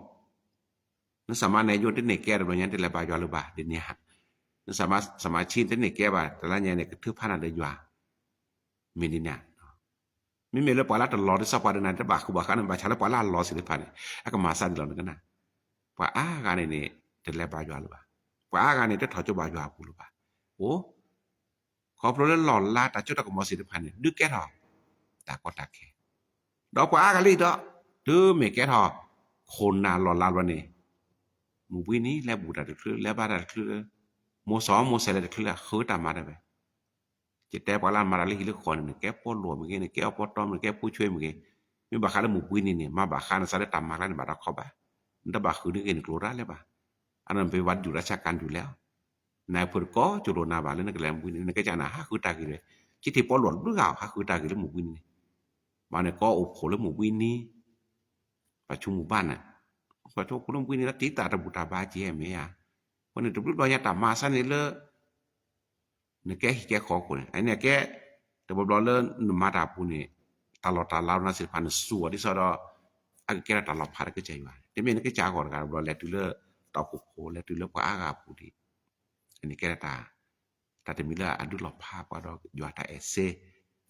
န สมาชิก နယိၣ်တန့ၢ်ကဲတဘျီညါ တလဲၤဘါယွၤလၢၤဘၣ် ဒ်န့ၣ်ဧါ န สมาชิก တန့ၢ်ကဲဘၣ် တလါညါန့ၣ် ကထုးဖးနၤဒီးယွၤ မ့ၢ်ဒ်န့ၣ်ဧါ မ့မ့ၢ်လၢပှၤလၢတလီၤဒ်သိးပှၤဒ်နၤန့ၣ် တဘၣ်ဃုဘၣ်ဃးန့ၣ် ဘၣ်ဆၣ်လၢပှၤလၢအလီၤစ့ၢ်တဖၣ်န့ၣ် အကမၤစၢ်ဒ်လီၤနကနၣ် ပှၤအါဂၤန့ၣ်န့ၣ် တလဲၤဘါယွၤလၢၤဘၣ် ပှၤအါဂၤန့ၣ် တထီၣ်ကၠိဘါယွၤအပူၤလၢၤဘၣ် အိၣ် ခီဖျိလၢလီၢ်လၤတၢ်ကၠိတၢ်ကမီၤစ့တဖၣ်န့ၣ် ဒုးကဲထီၣ် တၢ်ကီတၢ်ခဲ ဒီးပှၤအါဂၤလံဒီး တုၤမ့ၢ်ကဲထီၣ်ခိၣ်နၢ်လီၢ်လၤဘျီန့ၣ် မုၢ်ဘှံးနံၤ လဲၤဘူၣ်တၢ်တချုး လဲၤဘါတၢ်တချုးလၢ မိၢ်စီၣ်မိၢ်စဲးလဲၤတချုးလၢ ဃုတၢ်မၤတၢ်ဝဲ ယတဲပှၤလၢမၤတၢ်လၢဟံၣ်လၢဃီန့ၣ် နကဲပီလိာ်မ့ၢ်ဂ့ၤ နကဲအီပီတီမ့ၢ်ဂ့ၤ နကဲဖိဆွ့မ့ၢ်ဂ့ၤ, မ့ၢ်ဘၣ်ဃးလၢမုၢ်ဘှံးနံၤန့ၣ် မၤဘၣ်ဃးနသးလၢတၢ်မၤကျါန့ၣ် ဘၣ်တၢ်ခီဘၣ်, နတဘၣ်ဃုာ်နဂ့ၢ်နကျိၤတၢ်လၢၤဘၣ်. အနီၢ်ပ့ၤဝဲဒုၣ်ရၢဆါကၤဒုၣ်လဲၣ်, နဖုတကိးကၠိလိာ်နၤဘၣ်လၢနကလဲၤမုၢ်ဘှံးနံၤ နကဲကၢ်နၤ ဟးဃုတၢ်ဂ့ၤတဝဲ, ကထံၣ်ပီလိာ်တဘျုးဂၤ ဟးဃုတၢ်ဂ့ၤလၢမုၢ်ဘှံးနံၤန့ၣ်, ဘၣ်န့ၣ်ကီအိၣ်ဖှိၣ်လၢမုၢ်ဘှံးနံၤ, ပှၤဆိကမိၣ်ဘၣ်န့ၣ်, ပှၤဆိကမိၣ်လၢမုၢ်ဘှံးနံၤလၢတံၤသၣ်တဘူၣ်တၢ်ဘါကဲမ့ၢ်ဧါ, အဃိန့ၣ် တဘျုးဘျီညါတၢ်မၤအသးန့ၣ်လၢ နကဲဟံၣ်ကဲဃီခိၣ်န့ၣ် အန့ၣ်ကဲ, တဘျီဘျီလၢနမၤတၢ်ပူၤန့ၣ် တၢ်လီၢ်တၢ်လၤနၤသ့ၣ်တဖၣ်န့ၣ် စူၢ်အီၤဒ်သိးဒီး အကကဲထီၣ်တၢ်လီၤဖးလၢကစၢ်ယွၤ, တမ့ၢ်နကစၢ်အဂီၢ်တဂၤတဘျီလဲၤတုၤလၢ တၢ်အိၣ်ဖှိၣ်ဖိ လဲၤတုၤလၢပှၤအါဂၤအပူၤဒံး, အန့ၣ်ကဲထီၣ်တၢ်, တၢ်တမံၤလၢအဒုးလီၤဖးပှၤဒီးယွၤတၢ်အဲၣ်စ့,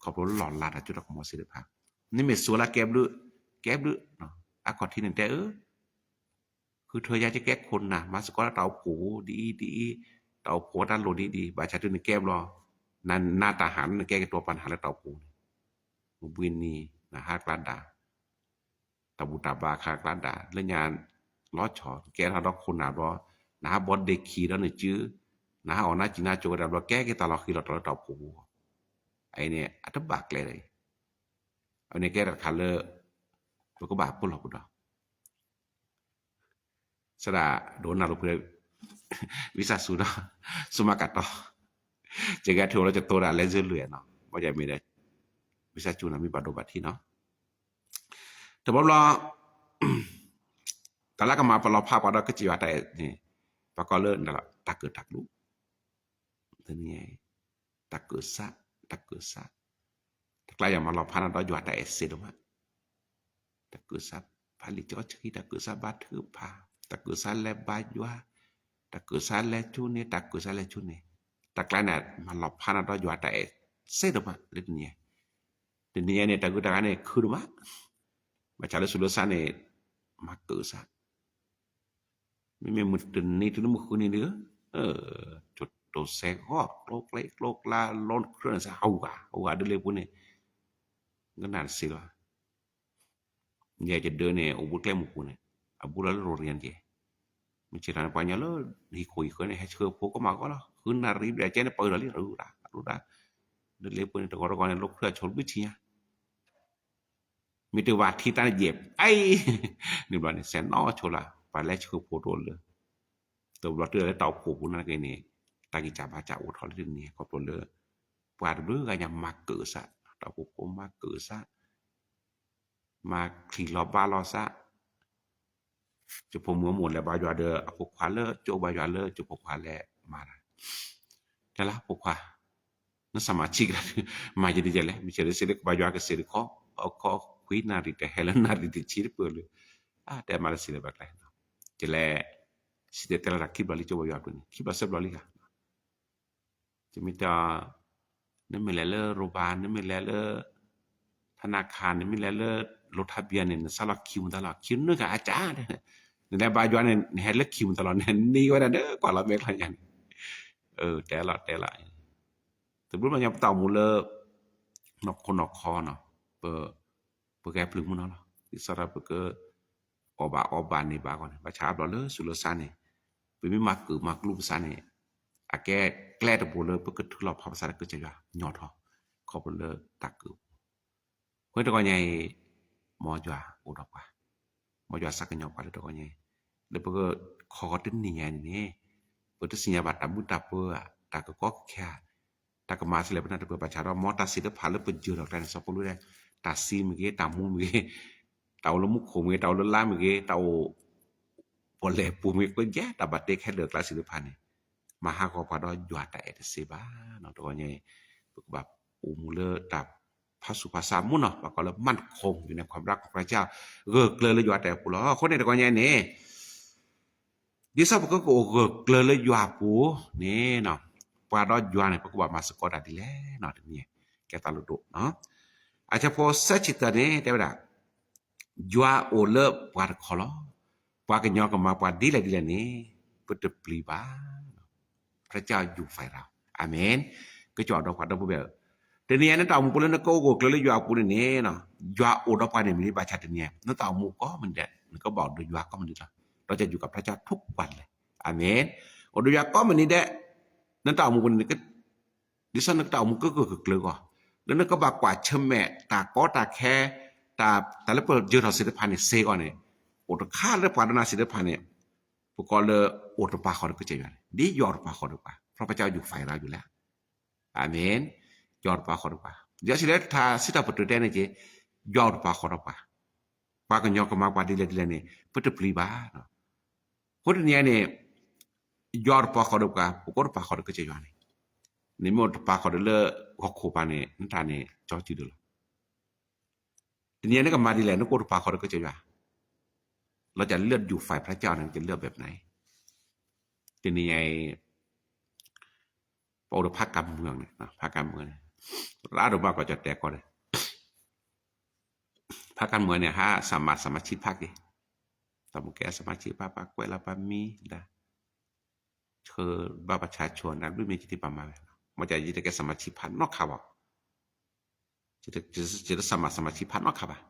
ခီဖျိလီၢ်လၤတၢ်စိတၢ်ကမီၤသ့ၣ်တဖၣ်, နမ့ၢ်စူၢ်လၢကဲဘျုး, ကဲဘျုး, အါခီၣ်ထံးန့ၣ်တဲအၢ ဃုထၢယါကကဲခိၣ်နၢ် မၤစ့ၢ်ကီးလၢတၢ်အိၣ်ဖှိၣ်ပူၤဒ်အံၤဒ်အံၤ, တၢ်အိၣ်ဖှိၣ်တၢ်လိၣ်ဒ်အံၤဒ်အံၤ ဘၣ်ဆၣ်တုၤနကဲဘျီ, နတၢ်ဟးလၢနကဲကတိၤပာ်နဟးလၢတၢ်အိၣ်ဖှိၣ်န့ၣ်, မုၢ်ဘှံးနံၤ နဟးကျါဒၣ်, တၢ်ဘူၣ်တၢ်ဘါခါကျါဒၣ် လၢညါ, လီၤဆီ နကဲထီၣ်ဒီးခိၣ်နၢ်ဘျီ, နဟးဘီဒ့ခံဒီးနစု, နဟးအီၣ်နါစံၣ်နါစိၤဝဲဒၣ်ဘျီ ကဲက့ၤတၢ်လီၢ်ဃံလီၤတီၤလၢတၢ်အိၣ်ဖှိၣ်ပူၤ, အအံၤန့ၣ် အတဘၣ်ကျဲဒ်အံၤ, အန့ၣ်ကဲတၢ်တခါလၢ ပကဘၣ်ပလီၢ်ပဒီ စဒၣ်ဒိးနၢ်လိာ်ဖု ဝံသးစူၤဒီး စူမၤကၣ်တီ, ယကဲထီၣ်လၢကတိၤဒၣ်လဲၤစၢၤလွံၢ်နီၤ, ဘၣ်ယမ့ၢ်ဒီး ဝံသးစူၤနီၤ မ့ၢ်ဘၣ်ဒိဘၣ်ထံးနီၤ, တဘျီဘျီ တၢ်လၢကမၤပလီၢ်ဖးပှၤဒီးကစၢ်ယွၤတၢ်အဲၣ်န့ၣ်, ပှၤကိးလၢ တၢ်ကၢၣ်တၢ်ကျူ, တနံၤ တၢ်ကၢၣ်စး, တၢ်ကၢၣ်စး, တကျါယွၤမၤလီၤဖးနၤဒီးယွၤတၢ်အဲၣ်စ့ဒိၣ်မး, တၢ်ကၢၣ်စးဖးလံာ်စီဆှံ, တၢ်ကၢၣ်စးဘါထုကဖၣ်, တၢ်ကၢၣ်စးလဲၤဘါယွၤ, တၢ်ကၢၣ်စးလဲၤဆူန့ၣ်, တၢ်ကၢၣ်စးလဲၤဆူန့ၣ်, တကျါန့ၣ် မၤလီၤဖးနၤဒီးယွၤတၢ်အဲၣ်စ့ဒိၣ်မးလၢတနံၤ, တနံၤအံၤန့ၣ် တၢ်ဂုၤတၢ်ဂၤန့ၣ် ခုဒိၣ်မး, ဘၣ်ဆၣ်လၢဆူးလၢစါန့ၣ် မၤကၢၣ်စး မ့မ့ၢ်မုၢ်တနံၤတုၤလၢမုၢ်ဃုနံၤဒုး, ကတိၤစဲးဂီၢ် ကျိကျဲကျိကျါ လီခရၢၣ်န့ၣ်စ့ၢ် ဟးဂူာ်ဟးဂူာ်ဒ်လဲၣ်ပူၤန့ၣ်, ကနၣ်တစံးလီၤ, ယဲယဒၢန့ၣ် အိၣ်ဘူးကျဲမုၢ်ပူၤန့ၣ်, အဘူးလီၤလၢရိၣ်ရံၣ်က့ၤ, မုၢ်ဆ့ၣ်ထီၣ်န့ၣ် ပှၤညီလၢ ဟံၣ်ခိၣ်ဟံၣ်ဃၢၤန့ၣ် ဟဲဆှၢဖိကမၣ်ဂီၢ်လီၤ ဃုနၣ်ရံၣ်ဘျဲၣ်ကဲန့ၣ် ပှၤအုၣ်လီၤလံ အုၣ်ဒၣ်အုၣ်ဒၣ်, ဒ်လဲၣ်ပူၤန့ၣ် တဂီၤတဂီၤန့ၣ် လီခရၢၣ်ဆိးဘုထံညါ မ့ၢ်တဝၤထံတၢ်န့ၣ်ယဲၢ်, အံၤ, န့ၣ်ဘျီန့ၣ် စဲးနီၣ်ဆိလၢ ပှၤလဲၤဆှၢဖိတအိၣ်လၢ, တဘျီတုၤလၢတၢ်အိၣ်ဖှိၣ်ပူၤနာ်က့န့ၣ်, တၢ်ဂံၢ်စၢ်ဘါစၢ်အိၣ်ထီၣ်လၢတနံၤ ခီဖျိလၢ ပှၤတဘျုးဂၤညါမၤကၢၣ်စး, တၢ်အိၣ်ဖှိၣ်ဖိမၤကၢၣ်စး, မၤချံၣ်လီၤဘါလီၤစး ယဖိမုၣ်အမိၢ်လဲၤဘါယွၤဒီး အဖိခွါလၢ ကၠိဘါယွၤလၢ ယဖိခွါလဲၤမၤတၢ်, တဲလၢဖိခွါ, နစၢ်မၤဆံးကဒါ, မၤယံၤဒ်လဲၣ်, မ့ၢ်ဆဲးလၢစ့လၢကဘါယွၤကစ့တခီ, အခီခွံနၣ်ရံၣ်တဟဲလၢနၣ်ရံၣ်တဆံတပၢၢ်လၢ, အတဲမၤလၢစ့လၢဘၣ်ကျဲ, ယလဲၤ, စံးတဲတဲလီၤတၢ်ခံဘျီလံ ကၠိဘါယွၤပူၤန့ၣ် ခံဘျီသၢဘျီလံဂၤ ယမ့ၢ်တဲ, နမ့ၢ်လဲၤလၢရိၣ်ဘၣ် နမ့ၢ်လဲၤလၢ ထနၣ်ခၣ် နမ့ၢ်လဲၤလၢ လိၤထါဘံယၤန့ၣ် နစးလီၤခံမူသးလီၤ ခံနုာ်ဂၤအကါ, နလဲၤဘါယွၤန့ၣ် နဟဲလၢခံမူသးလီၤ နနံၤဝဲဒၣ်ဒီးကွၢ်လီၤမဲာ်ချါညါန့ၣ်, တဲလီၤတဲလီၤ, တဘျီဘျီညါပတၢ်အိၣ်မူလၢ နီၢ်ခိနီၢ်ခီနီၤ, ပ ပကဟဲပျုၤမုၢ်နီၤလီၤ ဒ်သိးဒီးပက အီၣ်ဘၣ်အီဘၣ်န့ၢ်ဘၣ်အဂီၢ်န့ၣ် ဘၣ်ဆၣ်အါဘျီလၢဆူးလၢစါန့ၣ်, ပမ့ၢ်မၤကၢၣ်မၤကျူပစးန့ၣ်, အကဲကျဲတဘိလၢပကထုးလီၤဖးပစးဒီးကစၢ်ယွၤညီထီၣ်, ခီဖျိလၢတၢ်ကၢၣ်ပူၤ, အဃိတဂီၤညါအံၤ, မ်ယွၤအိၣ်ဒီးပှၤ, မ်ယွၤစးကညီၤပှၤလၢတဂီၤညါအံၤ, လၢပကခီဂီၤတနံၤညါအံၤန့ၣ်, ပတသ့ၣ်ညါဘၣ်တၢ်မုာ်တၢ်ပၢၤဧါ, တၢ်ကကီကခဲဧါ, တၢ်ကမၤသလဲပနၢ်တပၢၢ်ဘၣ်ဆၣ်ဒီး မ်တၢ်သ့ၣ်တဖၣ်လၢပယၢၤထီၣ်ကျဲန့ၣ် စီၤပီလူးတဲ, တၢ်သံမ့ၢ်ဂ့ၤ, တၢ်မူမ့ၢ်ဂ့ၤ, တၢ်အိၣ်လၢမူခိၣ်မ့ၢ်ဂ့ၤ, တၢ်အိၣ်လၢလါမ့ၢ်ဂ့ၤ, တၢ်အိၣ် ပီၣ်လဲၣ်ပူၤမ့ၢ်ဂ့ၤ, တၢ်ဘၣ်တ့ခဲလၢာ်ကျါသ့ၣ်တဖၣ်န့ၣ်, မၤဟးဂီၤပှၤဒီးယွၤတၢ်အဲၣ်တသ့ဘၣ်နီၤ. တဂီၤညါအံၤ, ပကဘၣ်အိၣ်မူလၢတၢ်ဖးဆူးဖးဆါမူနီၤ, ပှၤကိးလၢ มั่นคงอยู่ในความรักของพระเจ้า, ဂၢၢ်ကျၢၤလၢယွၤတၢ်အဲၣ်ပူၤလီၤ. အဃိန့ၣ်တဂီၤညါအံၤန့ၣ် ဒ်သိးပကကအိၣ်ဂၢၢ်ကျၢၤလၢယွၤအပူၤန့ၣ်, ပှၤဒီးယွၤန့ၣ် ပကဘၣ်မၤသကိးတၢ်ဒ်လဲၣ်နီၤ, တနံၤ ကဲသးလိဒိၣ်နီၤ. အဆၢဖိသၢဆံသၢန့ၣ် တဲဝဲဒၣ်, ယွၤအိၣ်လၢပှၤတခီလီၤ. ပှၤကညီကမၤပှၤဒ်လဲၣ်ဒ်လဲၣ်န့ၣ်, ပတပျံၤဘၣ်. พระเจ้าอยู่ฝ่ายเรา. อาเมน. ကစၢ်ဒီးပှၤဒီပုၢ်ဝဲၢ်ဧၢ, တနံၤအံၤ နတၢ်အိၣ်မူပူၤလၢနကအိၣ်ဂၢၢ်ကျၢၤလၢယွၤအပူၤန့ၣ်န့ၣ်, ယွၤအိၣ်ဒီးပှၤန့ၣ်မ့ၢ်ဘၣ်ဆၣ်တနံၤအံၤ နတၢ်အိၣ်မူကိးမုၢ်နံၤဒဲး နကဘၣ်အိၣ်ဒီးယွၤကိးမုၢ်နံၤလီၤ. ဒီးကစၢ်ယွၤကပျၢ်ကၠီထိၣ်ကွၢ်လဲၣ်. အၤမ့ၣ်. အိၣ်ဒီးယွၤကိးမုၢ်နံၤဒဲး နတၢ်အိၣ်မူပူၤန့ၣ် ဒ်သိးနကတၢ်အိၣ်မူကဂၢၢ်ကဂၢၢ်ကျၢၤအဂီၢ်, လၢနကဘၣ်ကွၢ်ဆၢၣ်မဲာ်တၢ်ကီတၢ်ခဲ, တၢ်လၢပယၢၤထီၣ်သ့ၣ်တဖၣ်န့ၣ် စ့ၢ်ကီးန့ၣ်, အိၣ်တခါလၢပှၤဒီးနၤသ့ၣ်တဖၣ်န့ၣ် ပကိးလၢအိၣ်တပာ်ဃီၤဒီးကစၢ်ယွၤန့ၣ် ဒ်ယွၤအိၣ်တပာ်ဃီၤဒီးပှၤ, ဖျီပစၢ်ယူၤဖးရၤယူၤလဲၣ်. အၤမ့ၣ်. ယွၤအိၣ်တပာ်ဃီၤဒီးပှၤ, ယွၤစံးလၢထါစံးထီၣ်ပတြၢၤတဲန့ၣ်က့, ယွၤအိၣ်တပာ်ဃီၤဒီးပှၤ, ပှၤကညီကမၤပှၤဒ်လဲၣ်ဒ်လဲၣ်န့ၣ် ပတပျံၤဘၣ်. အဃိတနံၤအံၤန့ၣ် ယွၤအိၣ်တပာ်ဃီၤဒီးပှၤ, ပကအိၣ်တပာ်ဃီၤဒီးကစၢ်ယွၤန့ၣ်, နမ့ၢ်အိၣ်တပာ်ဃီၤဒီးလၢဟီၣ်ခိၣ်ပၤန့ၣ် နတၢ်န့ၣ်ကၠီစုဒုလီၤ. တနံၤအံၤနကမၤဒ်လဲၣ် နကအိၣ်တပာ်ဃီၤဒီးကစၢ်ယွၤ, လီၤစၢ်လၢယူၤဖးဖျါကၠီန့ၣ် ကလၢဘဲၣ်ပနၤအံၤ, တနံၤအံၤ ပအိၣ်ဒီးဖးကၤမုၢ်န့ၣ်, ဖးကၤမုၢ်န့ၣ်, ရၣ်ဒိၣ်ဘၣ်ပှၤကၠီၣ်တဲာ်ကီးန့ၣ်, ဖးကၤမုၢ်န့ၣ် ဟးစမး စမးဆံဖးက့ၤ, တၢ်မူကဲစမးဆံဖး ပှၤကွဲးလီၤပှၤမံၤဒၣ်, ဆှၢဘၣ်ပှၤဆါဆိနၤ ဘျုးမ့ၢ်က့ၤတ့ၢ်ပှၤမၤဝဲ, မ့ၢ်ကယတကဲစမးဆံဖးနီတခါဘၣ် ယတစမး စမးဆံဖးနီတခါဘၣ်,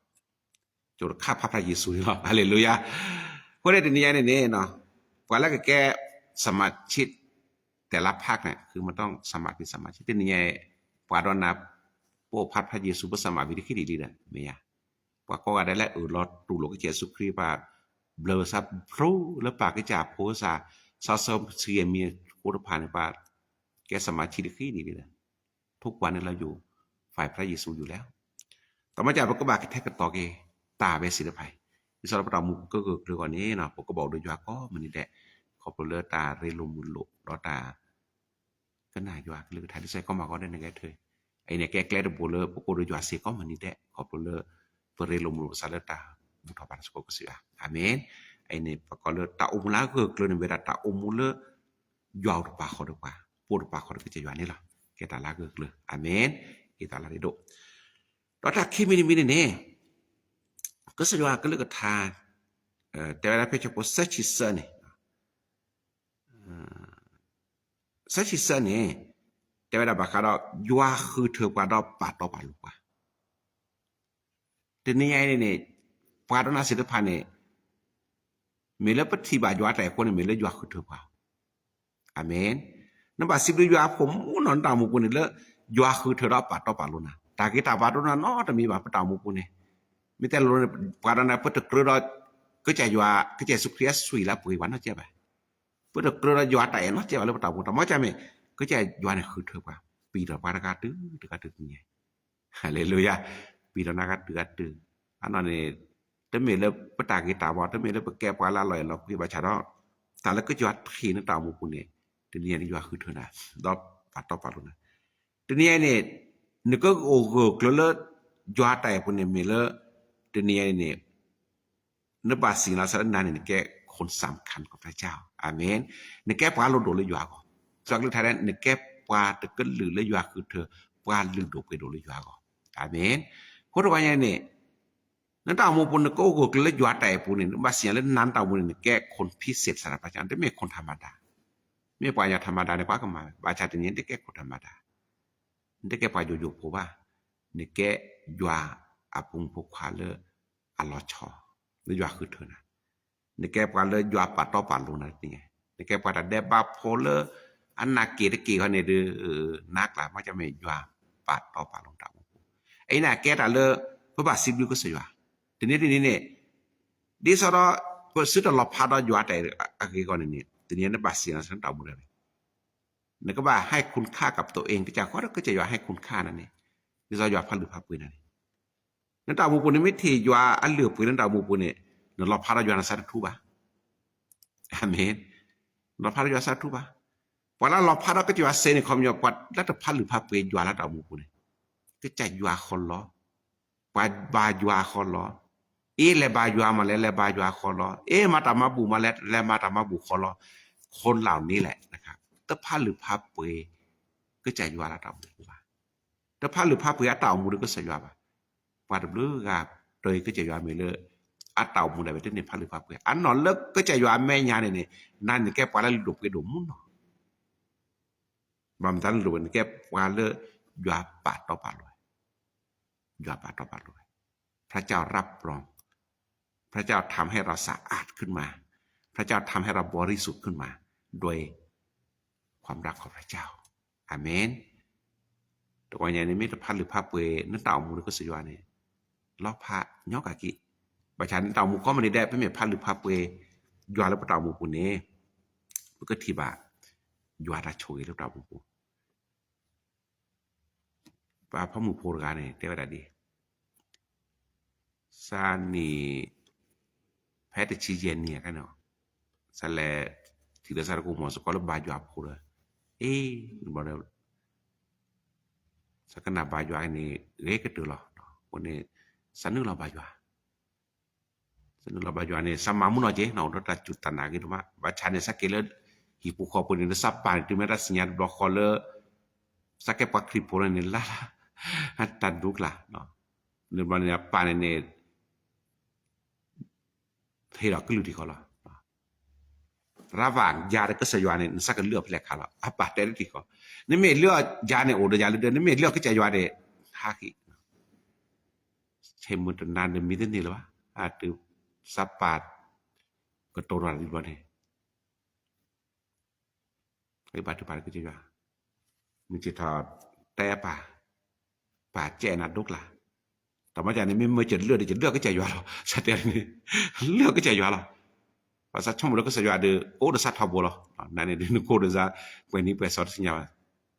ကၠိတခါဖးဖျါယ့ၣ်ၡူးန့ၣ်လီၤ, ဟါလ့လူယၤ. အဃိန့ၣ်တနံၤညါန့ၣ်န့ၣ်, ပှၤလၢကကဲ စမးဆံ တဲလါဖးန့ၣ် ဃုမတီၢ် စမးဆံ စမးဆံ တနံၤညါ, ပှၤဒီးနၤ ပအိၣ်ဖးဖျါယ့ၣ်ၡူး ပစမးဝံၤတဃံတလံဒီး မ့ၢ်ယါ, ပှၤကိးဂၤဒဲးလၢအၢၣ်လီၤတူၢ်လိာ်ကစၢ်ယ့ၣ်ၡူးခရံာ်ဘၣ်, ဘျၢစၢ်ဖျိလၢပၢ်ကစၢ်ဖိစၢ်, စီၤစီဆှံအမံၤအဃိတဖၣ်န့ၣ် ပှၤကဲစမးဆံတဃံန့ၣ်ဒီး ထိၣ်ကွၢ်န့ၣ်လီၤယူၤ, ဖးဖျါယ့ၣ်ၡူးယူၤလဲၣ်. တမ့ၢ်ကပကဘၣ်ကထဲကတီၤက့ၤ တၢ်ဝဲသ့ၣ်တဖၣ်အံၤ, ဒ်သိးဒီးပတၢ်အိၣ်မူကဂၢၢ်ကျၢၤအဂီၢ်န့ၣ် ပကဘၣ်အိၣ်ဒီးယွၤကိးမုၢ်နံၤဒဲး, ခီဖျိလၢတၢ်ရ့လိာ်မုာ်လိာ် ဒီးတၢ် ကနၣ်ယွၤကလုၢ်ကထါ ဒ်သိးကီမၤဂီၤဒဲးနဂဲၤထၢၣ်, အအံၤန့ၣ်ကဲကျဲတဘိလၢပကအိၣ်ဒီးယွၤစ့ၢ်ကီးမုၢ်နံၤဒဲး ခီဖျိလၢ ပရ့လိာ်မုာ်လိာ်ပသးလၢတၢ်ဘူၣ်ထီၣ်ဘါထီၣ်စ့ၢ်ကီးကစၢ်ယွၤ, အၤမ့ၣ်. အအံၤန့ၣ် ပကိးလၢတၢ်အိၣ်မူလၢအဂၢၢ်ကျၢၤန့ၣ် မ့ၢ်ဝဲဒၣ်တၢ်အိၣ်မူလၢ ယွၤအိၣ်တပာ်ဃီၤဒီးပှၤ, ပအိၣ်တပာ်ဃီၤဒီးကစၢ်ယွၤန့ၣ်လီၤ. ကဲတၢ်လၢအဂၢၢ်ကျၢၤ, အၤမ့ၣ်, ကဲတၢ်လၢအရ့ဒိၣ်. ဒီးတၢ်ခံမံၤတမံၤန့ၣ်န့ၣ် ကစၢ်ယွၤကလုၢ်ကထါ တဲဝဲဒၣ်ဖဲဆၢဖိသၢဆံသၢန့ၣ်, သၢဆံသၢန့ၣ် တဲဝဲဒၣ်ဘၣ်ဃးဒီး ယွၤဃုထၢပှၤဒီးပာ်တီပာ်လိၤပှၤ. တနံၤညါအံၤန့ၣ်န့ၣ် ပှၤဒီးနၤသ့ၣ်တဖၣ်န့ၣ် မ့ၢ်လၢပထံၣ်ဘၣ်ယွၤတၢ်အဲၣ်အဃိန့ၣ် မ့ၢ်လၢယွၤဃုထၢပှၤ, အၤမ့ၣ်. နဘၣ်စံးဘျုးယွၤအဖိမုၣ်နီၤ နတၢ်အိၣ်မူပူၤန့ၣ် လၢယွၤဃုထၢဒီးပာ်တီပာ်လိၤနၤ, တၢ်ဂ့ၤတၢ်ဘၣ်ဒိနၤနီတမံၤဘၣ် ပတၢ်အိၣ်မူပူၤန့ၣ်, မ့ၢ်တဲလိၤလိၤန့ၣ် ပှၤဒီးနၤ ပတကြၢးဒီး ကစၢ်ယွၤ ကစၢ်ယ့ၣ်ၡူးခရံာ်အသွံၣ်လၢအပှ့ၤပှၤနီတစဲးဘၣ်, ပတကြၢးဒီးယွၤတၢ်အဲၣ်နီတစဲးဘၣ်လၢပတၢ်အိၣ်မူ တမ့ၢ်ကမ့ၢ် ကစၢ်ယွၤန့ၣ်ဃုထၢပှၤ ပံၤဒီးပှၤတဂၤတုၤတဂၤတုၤတနံၤညါ ဟါလ့လူယၤ, ပံၤဒီးနၤဂၤတုၤဂၤတုၤ, အနီၢ်န့ၣ် တမ့ၢ်လၢပတၢ်ဂ့ၤတၢ်ဝါ တမ့ၢ်လၢပကဲပှၤလၢအလီၤအဲၣ်လီၤကွံဘၣ်ဆၣ်ဒီး တၢ်လၢကစၢ်ယွၤထံၣ်နတၢ်အိၣ်မူပူၤန့ၣ် တနံၤညါန့ၣ် ယွၤဃုထၢနၤ ဒီးပာ်တီပာ်လိၤနၤ, တနံၤညါအံၤန့ၣ် နကအိၣ်ဂၢၢ်ကျၢၤလၢ ယွၤတၢ်အဲၣ်ပူၤန့ၣ်မ့ၢ်လၢ တနံၤညါအံၤန့ၣ် နဘၣ်စံးလီၤစၢလၢနၤန့ၣ် နကဲ คนสำคัญของพระเจ้า အၤမ့ၣ်, နကဲပှၤလိၣ်ဒိၣ်လၢယွၤအဂီၢ်, ကစၢ်ကလုၢ်ကထါ နကဲပှၤတကလုာ်လၢယွၤဃုထၢ ပှၤလုၢ်ဒိၣ်ပှ့ၤဒိၣ်လၢယွၤအဂီၢ်, အၤမ့ၣ်. အဃိတဂီၢ်ညါန့ၣ် နတၢ်အိၣ်မူပူၤ နကအိၣ်ဂၢၢ်ကျၢၤလၢယွၤတၢ်အဲၣ်ပူၤန့ၣ် နဘၣ်စံးလၢနၤနတၢ်အိၣ်မူန့ၣ် နကဲ คนพิเศษสำหรับพระเจ้า တမ့ၢ် คนธรรมดา, မ့ၢ်ပှၤယွၤ ธรรมดา န့ၣ် ပှၤကမၤဝဲ ဘၣ်ဆၣ်တနံၤ နတကဲ คนธรรมดา, နတကဲပှၤယိယိဖိဘၣ်, နကဲယွၤအဖိမုၣ်ဖိခွါလၢ အလီၤဆီ လၢယွၤဃုထၢနၤ, နကဲပှၤလၢယွၤပာ်တီပာ်လိၤနၤတနံၤ, နကဲပှၤတၢ်ဒဲးဘးဖိလၢ အနၢ်က့ၤတက့ၢ်ဃီန့ၣ်ဒီး နၤကျါ မ့ၢ်ကမ့ၢ်ယွၤပာ်တီပာ်လိၤနတၢ်အိၣ်မူပူၤ, အအံၤန့ၣ် အကဲတၢ်လၢ ပဘၣ်စံးဘျုးကစၢ်ယွၤ, တနံၤတနံၤန့ၣ် ဒ်သိးဒီး ပသုတလီၤဖးဒီးယွၤတၢ်အဲၣ်အဂ့ၢ်အဂီၢ်န့ၣ်န့ၣ် တနံၤ နဘၣ်စံးလီၤစၢနတၢ်အိၣ်မူတဂၤန့ၣ်, နကဘၣ် ให้คุณค่ากับตัวเอง ကစၢ်ဃီဒီးကစၢ်ယွၤ ให้คุณค่า နၤန့ၣ်, ဒ်သိးယွၤဖးလုၢ်ဖးပှ့ၤနၤန့ၣ်, နတၢ်အိၣ်မူပူၤန့ၣ် မ့ၢ်ထံၣ်ယွၤအလုၢ်အပှ့ၤလၢနတၢ်အိၣ်မူပူၤန့ၣ် နလီၤဖးဒီးယွၤနသးတထူဘၣ်, အၤမ့ၣ်, နလီၤဖးဒီးယွၤသးတထူဘၣ်, ပှၤလၢလီၤဖးဒီးကစၢ်ယွၤစ့ၢ်န့ၣ် ခီပညီ ပှၤလၢတဖးလုၢ်ဖးပှ့ၤယွၤလၢတၢ်အိၣ်မူပူၤန့ၣ် ကစၢ်ယွၤဃီလီၤ, ပှၤဘါယွၤဃီလီၤ, အ့ လဲၤဘါယွၤမးလဲၣ် လဲၤဘါယွၤဃီလီၤ, အ့ မၤတၢ်မၤဘူၣ်မးလဲၣ် လဲၤမၤတၢ်မၤဘူၣ်ဃီလီၤ, ခိလၢ်န့ၣ်လဲၣ်, တဖးလုၢ်ဖးပှ့ၤ ကစၢ်ယွၤလၢတၢ်အိၣ်မူပူၤဘၣ်, တဖးလုၢ်ဖးပှ့ၤအတၢ်အိၣ်မူဒီးကစၢ်ယွၤဘၣ်, ပှၤတဘျုးဂၤ တၢ်အံၤကစၢ်ယွၤမ့ၢ်လၢ အတၢ်အိၣ်မူဒၣ်ဝဲ တန့ၢ်ဖးလုၢ်ဖးပှ့ၤ အနီၢ်လၢကစၢ်ယွၤအမဲာ်ညါန့ၣ်န့ၣ် နၤန့ၣ်ကဲပှၤလၢလုၢ်ဒိၣ်ပှ့ၤဒိၣ်မူနီၤ ဘၣ်မတၤနလိၣ်ဝဲ နကဲပှၤလၢ ယွၤပာ်တီပာ်လိၤဝဲ, ယွၤပာ်တီပာ်လိၤဝဲ, พระเจ้ารับรอง, พระเจ้าทำให้เราสะอาดขึ้นมา, พระเจ้าทำให้เราบริสุทธิ์ขึ้นมา ด้วยความรักของพระเจ้า. อาเมน. တဂီၤညါန့ၣ် မ့ၢ်တဖးလုၢ်ဖးပှ့ၤ နတၢ်အိၣ်မူဒီးကစၢ်ယွၤန့ၣ် လီၤဖးညီကက့ၤ, ဘၣ်ဆၣ်နတၢ်အိၣ်မူကိးမုၢ်နံၤဒဲး ပမ့ၢ်ဖးလုၢ်ဖးပှ့ၤ ယွၤလၢပတၢ်အိၣ်မူပူၤန့ၣ် ပကထံၣ်ဘၣ် ယွၤတၢ်ဆိၣ်ဂ့ၤလၢပတၢ်အိၣ်မူပူၤ ပှၤဖီမုၢ်ဖိတဂၤန့ၣ် တဲဝဲဒၣ်ဒ် စးနံၣ် ဖဲတဆံယဲၢ်နံၣ်အခါန့ၣ် စးလဲၤ ထံၣ်ဒီးစးတကိးမီၤစ့ၢ်ကီးလၢဘါယွၤဖိဒီး အ့ ဘျီဒီး စးကနၣ်ဘါယွၤန့ၣ် ဂ့ၤကတၢၢ်လီၤ. အဃိန့ၣ် စးနုာ်လီၤဘါယွၤ စးနုာ်လီၤဘါယွၤန့ၣ် စးမၤမူနီၢ်က့ၤ အိၣ်ဒီးတၢ်စူၢ်တၢ်နာ်ဂ့ၤဒိၣ်မး ဘၣ်ဆၣ်န့ၣ် စးက့ၤလၢ ဟံၣ်ပူၤဃီပူၤန့ၣ် ဒီးစးပာ်န့ၣ် တုၤမ့ၢ်တၢ်စံၣ်ညါတဘျီဃီလၢ စးကဲပှၤခရံာ်ဖိန့ၣ် လၢ တၢ်ဒိကျါ န့ၣ်ဘျီန့ၣ် အပာ်န့ၣ်န့ၣ် ဟ့ၣ်ဒီးကလုၢ်ထံၣ်ဃီလီၤ. ရၤဘၣ်ယၤဒီးကစၢ်ယွၤန့ၣ် နစးကလုၢ်အီၤဖဲလဲၣ်ခါလီၤ. အပာ်တဲလၢထံၣ်ဃီ, နမ့ၢ်လုၢ်အီၤယၤန့ၣ် အိၣ်ဒီးယၤလၢဒၢး, နမ့ၢ်လုၢ်အီၤကစၢ်ယွၤန့ၣ် ဟးဃံ, ဆဲးမုၢ်တနၤဒီးမံၤတန့ၢ်လၢၤဘၣ်, အတုၤ စးပာ် ကတိၤတၢ်ဒ်ဘျီန့ၣ် ဘါထုကဖၣ်လၢကစၢ်ယွၤ, မုၢ်ဆ့ၣ်ထီၣ်တဲအပၢ်, ပၢ်ကဲနၤဒိကျါ, တၢ်မၤကန့ၣ် မ့ၢ်မၢကလုၢ်ဒီး ကလုၢ်ကစၢ်ယွၤလီၤ, စးတဲန့ၣ်, လုၢ်ကစၢ်ယွၤလီၤ, ပှၤစးဆိကမိၣ်လၢကစၢ်ယွၤဒီး ကအိၣ်ဒီးစးထီဘိလီၤ, နန့ၣ်ဒုးနကအိၣ်ဒီးစး ပှဲၤနံၣ်ပှဲၤစီတသ့ၣ်ညါဘၣ်,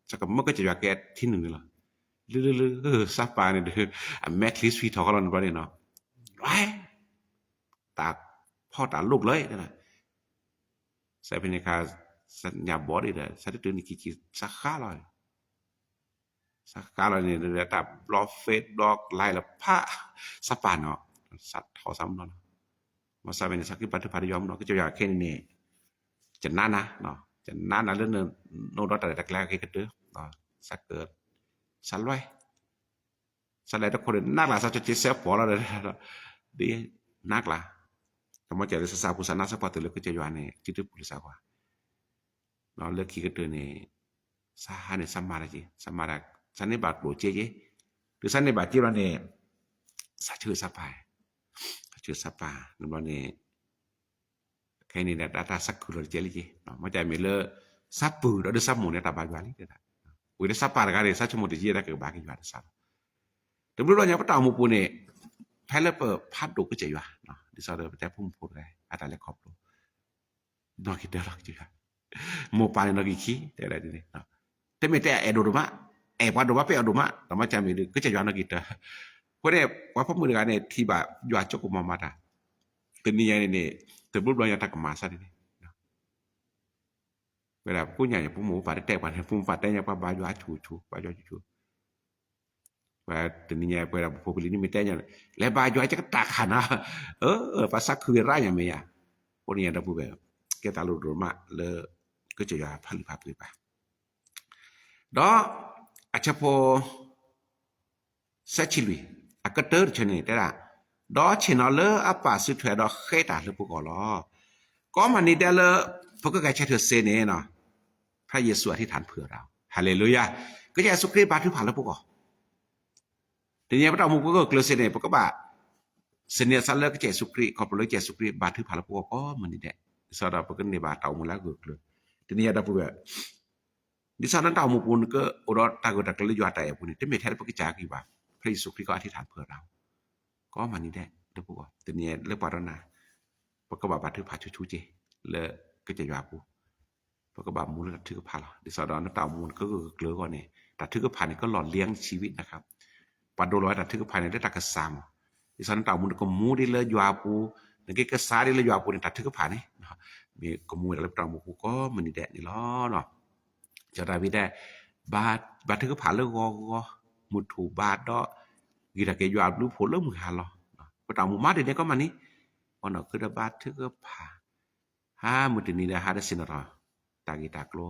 စးကမၢကစၢ်ယွၤကဲထံနုာ်န့ၣ်လီၤ, လုၢ်လုၢ်လုၢ် စးပာ်န့ၣ်ဒီး အမဲာ်ချံဆွံထီၣ်ဃီလီၤန့ၣ်ဘျီန့ၣ်နီၤ, တၢ်ဖီၣ်တၢ်လိၣ်ကျၢၤ, စးဖဲန့ၣ်အခါ စးညါဘီဒ်ဒီး စးတတုၤန့ၣ်ခံဆံ စးဃါလီၤ, စးဃါလီၤန့ၣ် တၢ်ဘျီ Facebook ဘျီ Line လၢဖး စးပာ်နီၤ, စးထီၣ်စးမနီၤလီၤ, မ့ၢ်စးဖဲန့ၣ် စးက့ၤဘါထုကဖၣ်ဒီးယွၤမနီၤ ကစၢ်ယွၤခဲအံၤန့ၣ် ကနါနၤ, ကနါနၤလၢနအိၣ်ဒီးတၢ်ရဲၣ်တၢ်ကျဲၤအဂ့ၤကတၢၢ်, စးက စးလွဲ စးလဲၤတခိၣ်ဒီးနးကျါ စးကၠီက့ၤစဲးဖီၣ်လီၤဒီး ဒ်နးကျါ, ကမၤစၢၤလၢစးစးပူၤ စးနါစးပှၢ်တုၤလၢကစၢ်ယွၤန့ၣ် စုတပူၤလၢစးပှၢ်, လၢခံကတၢၢ်န့ၣ် စးဟါန့ၣ် စးမၤတၢ်က့ၤ စးမၤတၢ် စးန့ၢ်ဘၣ်ကျိၣ်စ့က့ၤ, တုၤစးန့ၢ်ဘၣ်စ့ဘျီန့ၣ် စးဆၢစးပာ်, စးဆၢစးပာ် န့ၣ်ဘျီန့ၣ် ခဲအံၤန့ၣ်ဒီး တၢ်စးခုၣ်လီၤတကဲလံက့ၤ, မ့ၢ်တၢ်မ့ၢ်လၢ စးပုၢ်ဒီးဒုးစးမိၢ်န့ၣ် တၢ်ဘၣ်ယွၤလံ, ဝံၤလၢစးပာ်တဂၤန့ၣ် စးဆိကမိၣ်တယံာ်တၢ်ကဘၣ်က့ၤယွၤတစးလီၤ, တဘျီဘျီညါပတၢ်အိၣ်မူပူၤန့ၣ် ဖဲလၢပဖးဒိၣ်ကစၢ်ယွၤ ဒ်သိးဒီးပတဲဖိမုၣ်ဖိတဂၤ အတၢ်လဲၤခီဖျိ နီၢ်က့ၤတၢၢ်လီၤကစၢ်ယွၤ, မိၢ်ပၢ်န့ၣ်နီၢ်က့ၤခံ တဲဝဲဒၣ်ဒ်န့ၣ်, တမ့ၢ်တဲအဲၣ်ဒိၣ်ဒိၣ်မး, အဲၣ်ပှၤဒိၣ်မး ပအဲၣ်အီၤဒိၣ်မး, တၢ်မၤစၢၤမ့ၢ်ဒုး ကစၢ်ယွၤနီၢ်က့ၤတၢၢ်, အဃိန့ၣ် ပှၤဖိမုၣ်တဂၤန့ၣ် ထံၣ်ဘၣ်ယွၤကၠိကမီၤမၤတၢ်, တနံၤညါန့ၣ်န့ၣ် တဘျီဘျီညါတၢ်ကမၤစၢ်န့ၣ်န့ၣ် ဝဲဒၣ်ပကိးညါ ပမိၢ်ပပၢ်တတဲပှၤန့ၣ် ပမိၢ်ပပၢ်တဲညါပှၤဘါယွၤဆူၣ်ဆူၣ် ဘါယွၤဆူၣ်ဆူၣ်, ပှၤတနံၤညါပဝဲဒၣ်ပဖိပလံၤန့ၣ်မ့ၢ်တဲညါ လဲၤဘါယွၤကတၢ်ခါနၤ, ပှၤစးခုဝဲရၣ်ညါမ့ၢ်ယါ, အဃိန့ၣ်ယၤဒီပုၢ်ဝဲၢ် ကဲတၢ်လိၣ်ဒိၣ်မးလၢ ကစၢ်ယွၤဖးလုၢ်ဖးပှ့ၤပှၤ ဒီး အဆၢဖိ သၢဆံလွံၢ် အကတၢၢ်တဆၢန့ၣ်တဲဒၣ်, ဒီးဆ့ၣ်နီၤလၢအပၢ်စုထွဲဒီးဃဲတၢ်လၢပဂီၢ်လီၤ. ကိးမုၢ်နံၤဒဲးလၢ ပကဂဲၤဆၢထၢၣ်စ့န့ၣ် พระเยซูอธิษฐานเผื่อเรา ฮาเลลูยา ကစၢ်ယ့ၣ်ၡူးခရံာ်ဘါထုကဖၣ်လၢပဂီၢ် တနံၤညါပတၢ်အိၣ်မူပဂၢၢ်ကျၢၤစ့န့ၣ် ပကဘၣ် စံးန့ၢ်သးလၢကစၢ်ယ့ၣ်ၡူးခရံာ် ခီဖျိလၢကစၢ်ယ့ၣ်ၡူးခရံာ်ဘါထုကဖၣ်လၢပဂီၢ်ကိးမုၢ်နံၤဒဲး ဒ်သိးဒီးပကန့ၢ်ဘၣ်တၢ်အိၣ်မူလၢအဂၢၢ်ကျၢၤ တနံၤညါဒီပုၢ်ဝဲၢ် ဒ်သိးလၢတၢ်အိၣ်မူပူၤ နကအိၣ်ဒီးတၢ်ဂၢၢ်တၢ်ကျၢၤလၢယွၤတၢ်အဲၣ်ပူၤန့ၣ် တမ့ၢ်ထဲလၢပကစၢ်အဂံၢ်ဘၣ် พระเยซูคริสต์ก็อธิษฐานเผื่อเรา ကိးမုၢ်နံၤဒဲး ဒီပုၢ်ဝဲၢ် တနံၤညါလၢပှၤဒီးနၤ ပကဘၣ်ဘါထုကဖၣ်ဆူၣ်ဆူၣ်က့ၤ လၢကစၢ်ယွၤအပူၤ ပကဘၣ်မူလၢတၢ်ထုကဖၣ်လီၤ. ဒ်သိးဒီးနတၢ်အိၣ်မူနကဂၢၢ်ကျၢၤအဂီၢ်န့ၣ် တၢ်ထုကဖၣ်န့ၣ် ကလီၢ်လံ ชีวิต နခါ ပှၤဒိလီၤဝဲတၢ်ထုကဖၣ်န့ၣ် လၢတၢ်ကစၢ်မး ဒ်သိးနတၢ်အိၣ်မူနကမူဒ်လၢယွၤအပူၤ နကကစၢ်ဒ်လၢယွၤအပူၤန့ၣ် တၢ်ထုကဖၣ်န့ၣ် မ့ၢ်ကမူဝဲဒၣ်လၢပတၢ်အိၣ်မူပူၤကိးမုၢ်နံၤဒဲးန့ၣ်လီၤ. စီၤဒၤဝံးတဲ ဘါထုကဖၣ်လၢဂီၤဂီၤ မုၢ်ထူၣ်ဘါဒီး ဂံၢ်ထီၣ်က့ၤယွၤအဘျုးအဖှိၣ်လၢမုၢ်ဟါလီၤ. ပတၢ်အိၣ်မူမးဒ်န့ၣ်ကိးမုၢ်နံၤ ပနီၢ်ခုဒီးဘါထုကဖၣ် ဟါမုၢ်တနံၤဒီးဟါဒီးဆ့ၣ်နီၤထီၣ် တၢ်ဂ့ၢ်တၢ်ကျိၤ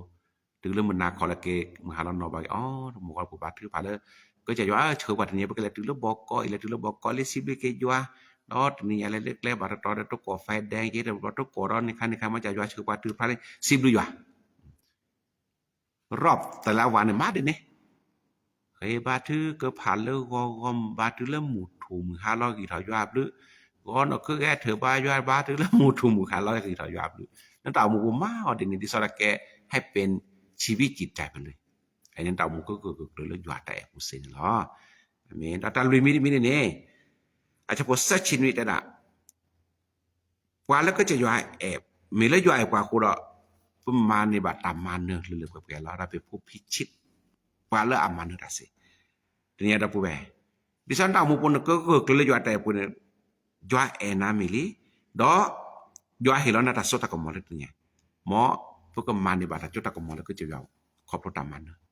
တုၤလၢမုၢ်နၤခီလၢက့ၤ မုၢ်ဟါလီၤနီၤဘၣ်က့ၤ အိၣ် တမိၢ်ဂီၢ်ပူၤဘါထုကဖၣ်လၢ ကစၢ်ယွၤဧၢ ဆှၢပှၤတနံၤ ပကလဲၤတုၤလၢဘီကီအံၤ လဲၤတုၤလၢဘီကီလံ စံးဘျုးက့ၤယွၤ ဒီးတနံၤညါလဲၤလၢကျဲဘၣ်တတီၤဒီး တကိး ไฟแดง က့ၤ တဘျီတကိးဒီး န့ၣ်ခါန့ၣ်ခါ မ့ၢ်ကစၢ်ယွၤဆှၢပှၤတုၤဖျါန့ၣ် စံးဘျုးယွၤ ရီး တလါဝၤန့ၣ် မၤဒ်န့ၣ် ကဟ့ၣ်ဘါထုကဖၣ်လၢဂီၤဂီၤ ဘါထုလၢမုၢ်ထူၣ်မုၢ်ဟါလီၤဂံၢ်ထီၣ်ယွၤအဘျုး, ဂီၤနီၣ်ခုကဟဲထၢၣ်ဘါယွၤ ဘါထုလၢမုၢ်ထူၣ်မုၢ်ဟါလီၤဂံၢ်ထီၣ်ယွၤအဘျုး, နတၢ်အိၣ်မူပူၤမၤအီၤဒ်န့ၣ် ဒ်သိးဒီးကဟဲပ့ၤဆံးဘံကံၢ်တၢ်ပလၢ အန့ၣ်တၢ်အိၣ်မူကဂၢၢ်ကကျၢၤလၢယွၤတၢ်အဲၣ်ပူၤစ့ၢ်န့ၣ်လီၤ. မ့ၢ်ဒီးတၢ်လွံၢ်မံၤတမံၤန့ၣ်န့ၣ် အဆၢဖိသၢဆံနွံတဲဒၣ် ပှၤလၢကစၢ်ယွၤအဲၣ်, မ့ၢ်လၢယွၤအဲၣ်ပှၤအဃိဒီး ပမၤန့ၢ်ဘၣ်တၢ်မၤနၢၤလၢလၢပှဲၤပှဲၤလီၤ. ဒီးပဖိဖံဆံး ပှၤလၢအမၤနၢၤတၢ်စ့ၢ်, တနံၤအံၤဒီပုၢ်ဝဲၢ်, ဒ်သိးနတၢ်အိၣ်မူပူၤနကဂၢၢ်ကျၢၤလၢယွၤတၢ်အဲၣ်ပူၤန့ၣ်, ယွၤအဲၣ်နၤမ့ၢ်လံ, ဒီး ယွၤဟ့ၣ်လီၤနၤတၢ်စိတၢ်ကမီၤလၢတနံၤအံၤ, မ်ပကမၤန့ၢ်ဘၣ်တၢ်စိတၢ်ကမီၤလၢကစၢ်ယွၤအအိၣ် ခီဖျိတၢ်မၤနၢၤ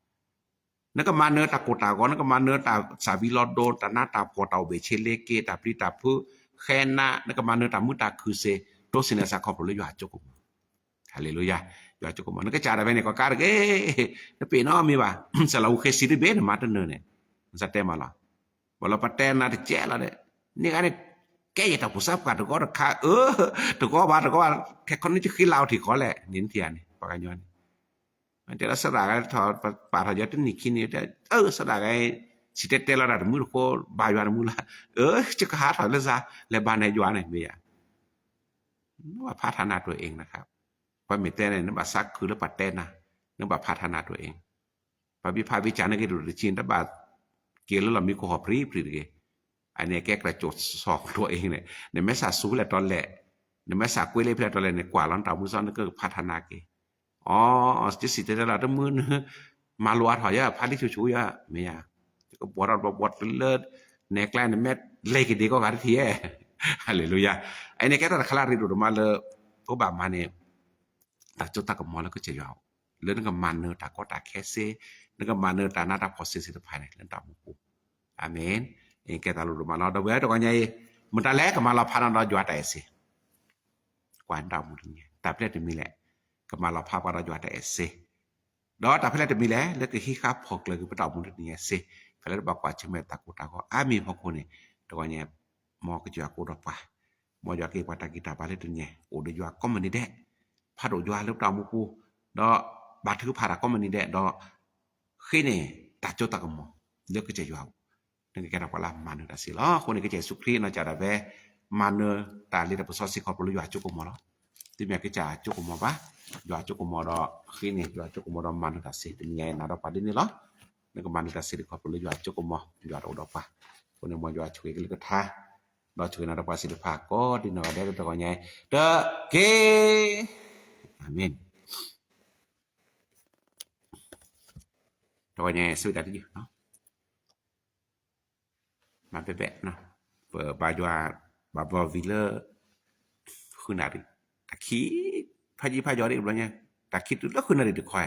နကမၤနၢၤတၢ်ကိၢ်တၢ်ဂီၤ, နကမၤနၢၤတၢ်စၢ်ဘံလီၤဒိ, တၢ်နးတၢ်ဖှီၣ်, တၢ်အိၣ်ဘ့ၣ်ဆ့လ့က့, တၢ်ပျံၤတၢ်ဖုး, ဃဲနး, နကမၤနၢၤတၢ်မုာ်တၢ်ခုၣ်စ့ၢ်, တိစ့ၢ်န့ၣ်စးခီဖျိလၢယွၤအစိကမီၤ, ဟါလ့လူယၤ, ယွၤအစိကမီၤ, နကစၢ်ဒၣ်ဝဲန့ၣ် ကီးကါတဂ့ၤ, နပ့ၤနီၣ်မ့ၢ်ဘၣ်, စလၢဝူဃ့စံးတဘ့ၣ် နမၤတနၢၤန့ၣ်, နစးတဲမးလီၤ, ဘၣ်လီၤပတဲနၤတကဲလီၤဒီး, န့ၣ်ဂၤန့ၣ်, ကဲယတၢ်ပူၤစၢ်ပှၤတဂီၢ်တခါ, အၢ, တဂီၢ်ဘၣ်တဂီၢ်ဘၣ်, ခဲခီနကဃ့လၢအီၤထံၣ်ဃီလဲၣ်, န့ၣ်နထံၣ်ဧါန့ၣ် ပှၤကညီန့ၣ် တဲလီၤစရၣ်ဂၤထီၣ်, ပာ်ထီၣ်ယၤတနံၣ်ခံနံၣ်, အၢ စရၣ်ဂၤ, စံၣ်တဲၤတဲလီၤတၢ်တမုာ်တဃိ, ဘါယွၤတမုာ်လီၤ, အၢ ယကဟးထီၣ်လၢစါ, လဲၤဘါန့ၢ်ယွၤန့ၣ်မ့ၢ်ယၤ, နဘၣ်ဖးထးနးတအိၣ်အ့ၣ်နခါ, ပှၤမ့ၢ်တဲန့ၣ် နဘၣ်စးခုလၢပှၤတဲနၤ, နဘၣ်ဖးထးနးတအိၣ်အ့ၣ်, ပှၤဘံဖးဘံစၢ်န့ၣ်က့ၤဒိၣ်တဆံ နတဘၣ်က့ၤလၢလီၢ်မံခိၣ်ဟီၣ်ပြံပြံတဂ့ၤ, အန့ၣ်ကဲကြၢးကၠိၣ်ဆီၣ်ကျိအ့ၣ်န့ၣ်, နမ့ၢ်စးစူၤဖဲလဲၣ်တီလဲၣ်, နမ့ၢ်စးကွ့လၢဖဲလဲၣ်တီလဲၣ်န့ၣ် ကွၢ်လီၤနတၢ်မူစီ နကဖးထးနးက့ၤ အီ, ယစံၣ်တဲၤတဲလီၤတမုာ်န, မၤလိအါထီၣ်ယၤ ဖးလံာ်ဆူၣ်ဆူၣ်ယၤ မ့ၢ်ယၤ, ယကဘှီထီၣ်ဘှီဘှီတလၢ, နဲကျါန့ၣ်မ့ၢ်လဲၤက့ၤဒံးကီၢ်ဂၤတထံၣ်ယဲ, ဟါလ့လူယၤ, အန့ၣ်ကဲတၢ်တခါလၢအရ့ဒိၣ်ဒိၣ်မးလၢ, ပဘၣ်မၤန့ၢ်, တၢ်စိတၢ်ကမီၤလၢကစၢ်ယွၤအအိၣ်, လၢနကမၤနၢၤတၢ်ကီတၢ်ခဲစ့, နကမၤနၢၤတၢ်နးတၢ်ဖှီၣ်စ့စ့ၢ်တဖၣ်န့ၣ် လၢနတၢ်အိၣ်မူပူၤ, အၤမ့ၣ်, အကဲတၢ်လိၣ်ဒိၣ်မးလီၤ ဒီပုၢ်ဝဲၢ်တဂီၤညါအံၤ, မတၤလဲၣ်ကမၤလီၤဖးနၤဒီးယွၤတၢ်အဲၣ်စ့ ကွၢ်နတၢ်အိၣ်မူတနံၤညါ တၢ်ဖျဲၣ်တမံၤလဲၣ်, ကမၤလီၤဖးပှၤဒီးယွၤတၢ်အဲၣ်စ့, ဒီးတၢ်ဖဲလဲၣ်တမံၤလဲၣ် လၢကဟံးဃာ်ဖီၣ်ကျၢၤက့ၤပတၢ်အိၣ်မူတနံၤညါစ့, ဖဲလၢတဘၣ်ကွၢ်ဆၢၣ်မဲာ်တၢ်ကိၢ်တၢ်ဂီၤအါမံၤအဖီခိၣ်န့ၣ်, တဂီၤညါ, မ်ကစၢ်ယွၤကအိၣ်ဒီးပှၤ, မ်ယွၤကဟ့ၣ်ပှၤတၢ်ဂံၢ်တၢ်ဘါလၢတနံၤညါ အိၣ်ဒီးယွၤကိးမုၢ်နံၤဒဲး, ဖးဒိၣ်ယွၤလၢပတၢ်အိၣ်မူပူၤ, ဒီးဘါထုကဖၣ်တၢ်ကိးမုၢ်နံၤဒဲး ဒီး ဃ့န့ၢ်တၢ်စိတၢ်ကမီၤ, လၢကစၢ်ယွၤအအိၣ်, နကကဲထီၣ်ပှၤလၢအမၤနၢၤတၢ်စ့လီၤ. အဃိန့ၣ် ကစၢ်ယ့ၣ်ၡူးခရံာ်နီၢ်ကစၢ်ဒၣ်ဝဲ, မၤနၢၤတၢ်လ့တၢ်ပစီစ့ၢ်ကီး ခီဖျိလၢယွၤအစိကမီၤလီၤ. သုမ့ၢ်ကစၢ်အစိကမီၤဘၣ်, ယွၤအစိကမီၤဒီးဃ့န့ၢ်, ယွၤအစိကမီၤဒီးမၤနၢၤတၢ်စ့, တနံၤညါအံၤနၤဒီးပှၤဒ်န့ၣ်လီၤ. နကမၤနၢၤတၢ်စ့တခီဖျိလၢယွၤအစိကမီၤ, ယွၤတအိၣ်ဒီးပှၤ, အဃိန့ၣ်မ်ယွၤဆိၣ်ဂ့ၤကလုၢ်ကထါ, ဒီးဆိၣ်ဂ့ၤနၤဒီးပှၤစ့ၢ်တဖၣ်ကိးဒ်နီၢ်ဂၤဒဲးလၢတဂီၤညါအံၤ, တက့ၢ်. အၤမ့ၣ်. တဂီၤညါအံၤ ဆိၣ်ဂ့ၤတၢ်တယုၢ်, မၤဘဲဘဲ, ပဘါယွၤ, ဘၣ်ဘျီဝံၤလၢ ဃုနၣ်ရံၣ်, တၢ်ခံး, ဖးယံၤဖးယီၤဒ်ဘျီညါ, တၢ်ခံးတုၤလၢဃုနၣ်ရံၣ်တခီ,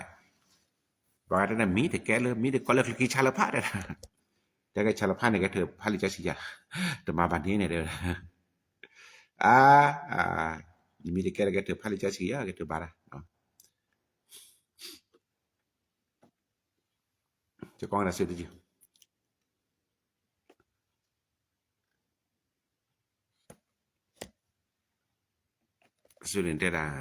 ပှၤတဲန့ၣ် မံတကဲလၢ မံတကဲလၢချၢခံဆါလၢဖးတဲ, တဲကဆါလၢဖးန့ၣ် ကဲထၢၣ်ဖးလံာ်စီဆှံယၤ, တမၤဘၣ်န့ၣ်န့ၣ်တဲဝဲ, အါ, မံတကဲလၢကဲထၢၣ်ဖးလံာ်စီဆှံယၤ ကဲထၢၣ်ဘၣ်ဒၣ် ကကီတၢ်စံးတယုၢ်, စူၢ်န့ၣ်တဲဒၣ်,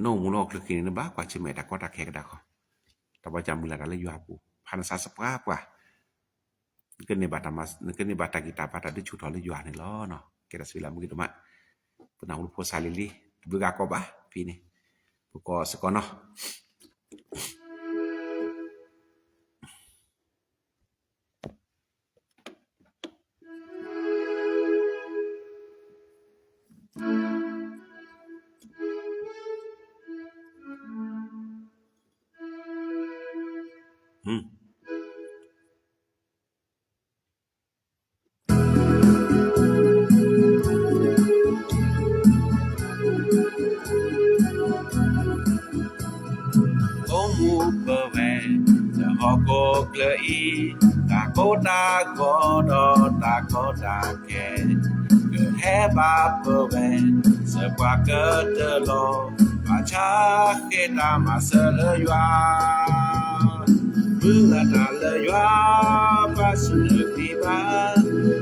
နအိၣ်မူလၢဟီၣ်ခိၣ်ချၢခံန့ၣ် နဘၣ်ကွၢ်ဆၢၣ်မဲာ်တၢ်ကီတၢ်ခဲကဒါဃီ, တၢ်ဘၣ်ဆၣ်မုၢ်လၢ်တၢ်လၢယွၤအပူၤ, ဖးနစါစပှၢ်ပှၢ် နကန့ၢ်ဘၣ်တၢ်ဂံၢ်တၢ်ဘါတၢ်ဒုးဆူၣ်ထီၣ်လၢယွၤန့ၣ်လီၤ. ကဲတၢ်ဆိၣ်ဂ့ၤလၢမုၢ်ကဒိၣ်မး, ပနၢ်ဟူဖိစၢ်လံၤလံၤ တဘျုးဂၤကီဘၣ်ဖဲန့ၣ်, ပကီၢ်စ့ၢ်ကီးနီၤ. အိၣ်မူပဝဲ လၢဟီၣ်ခိၣ်ချၢအံၤ, တၢ်ကိၢ်တၢ်ဂီၤဒီးတၢ်ကီတၢ်ခဲ, ကဟဲဘၣ်ပဝဲ စၢၤပှၤကတၢၢ်လီၤ, ဘၣ်ဆၣ်ဃ့တၢ်မၤစၢၤလၢယွၤ, မုၢ်လၢ်တၢ်လၢယွၤ ပာ်ဆူၣ်နဂံၢ်ဘါ,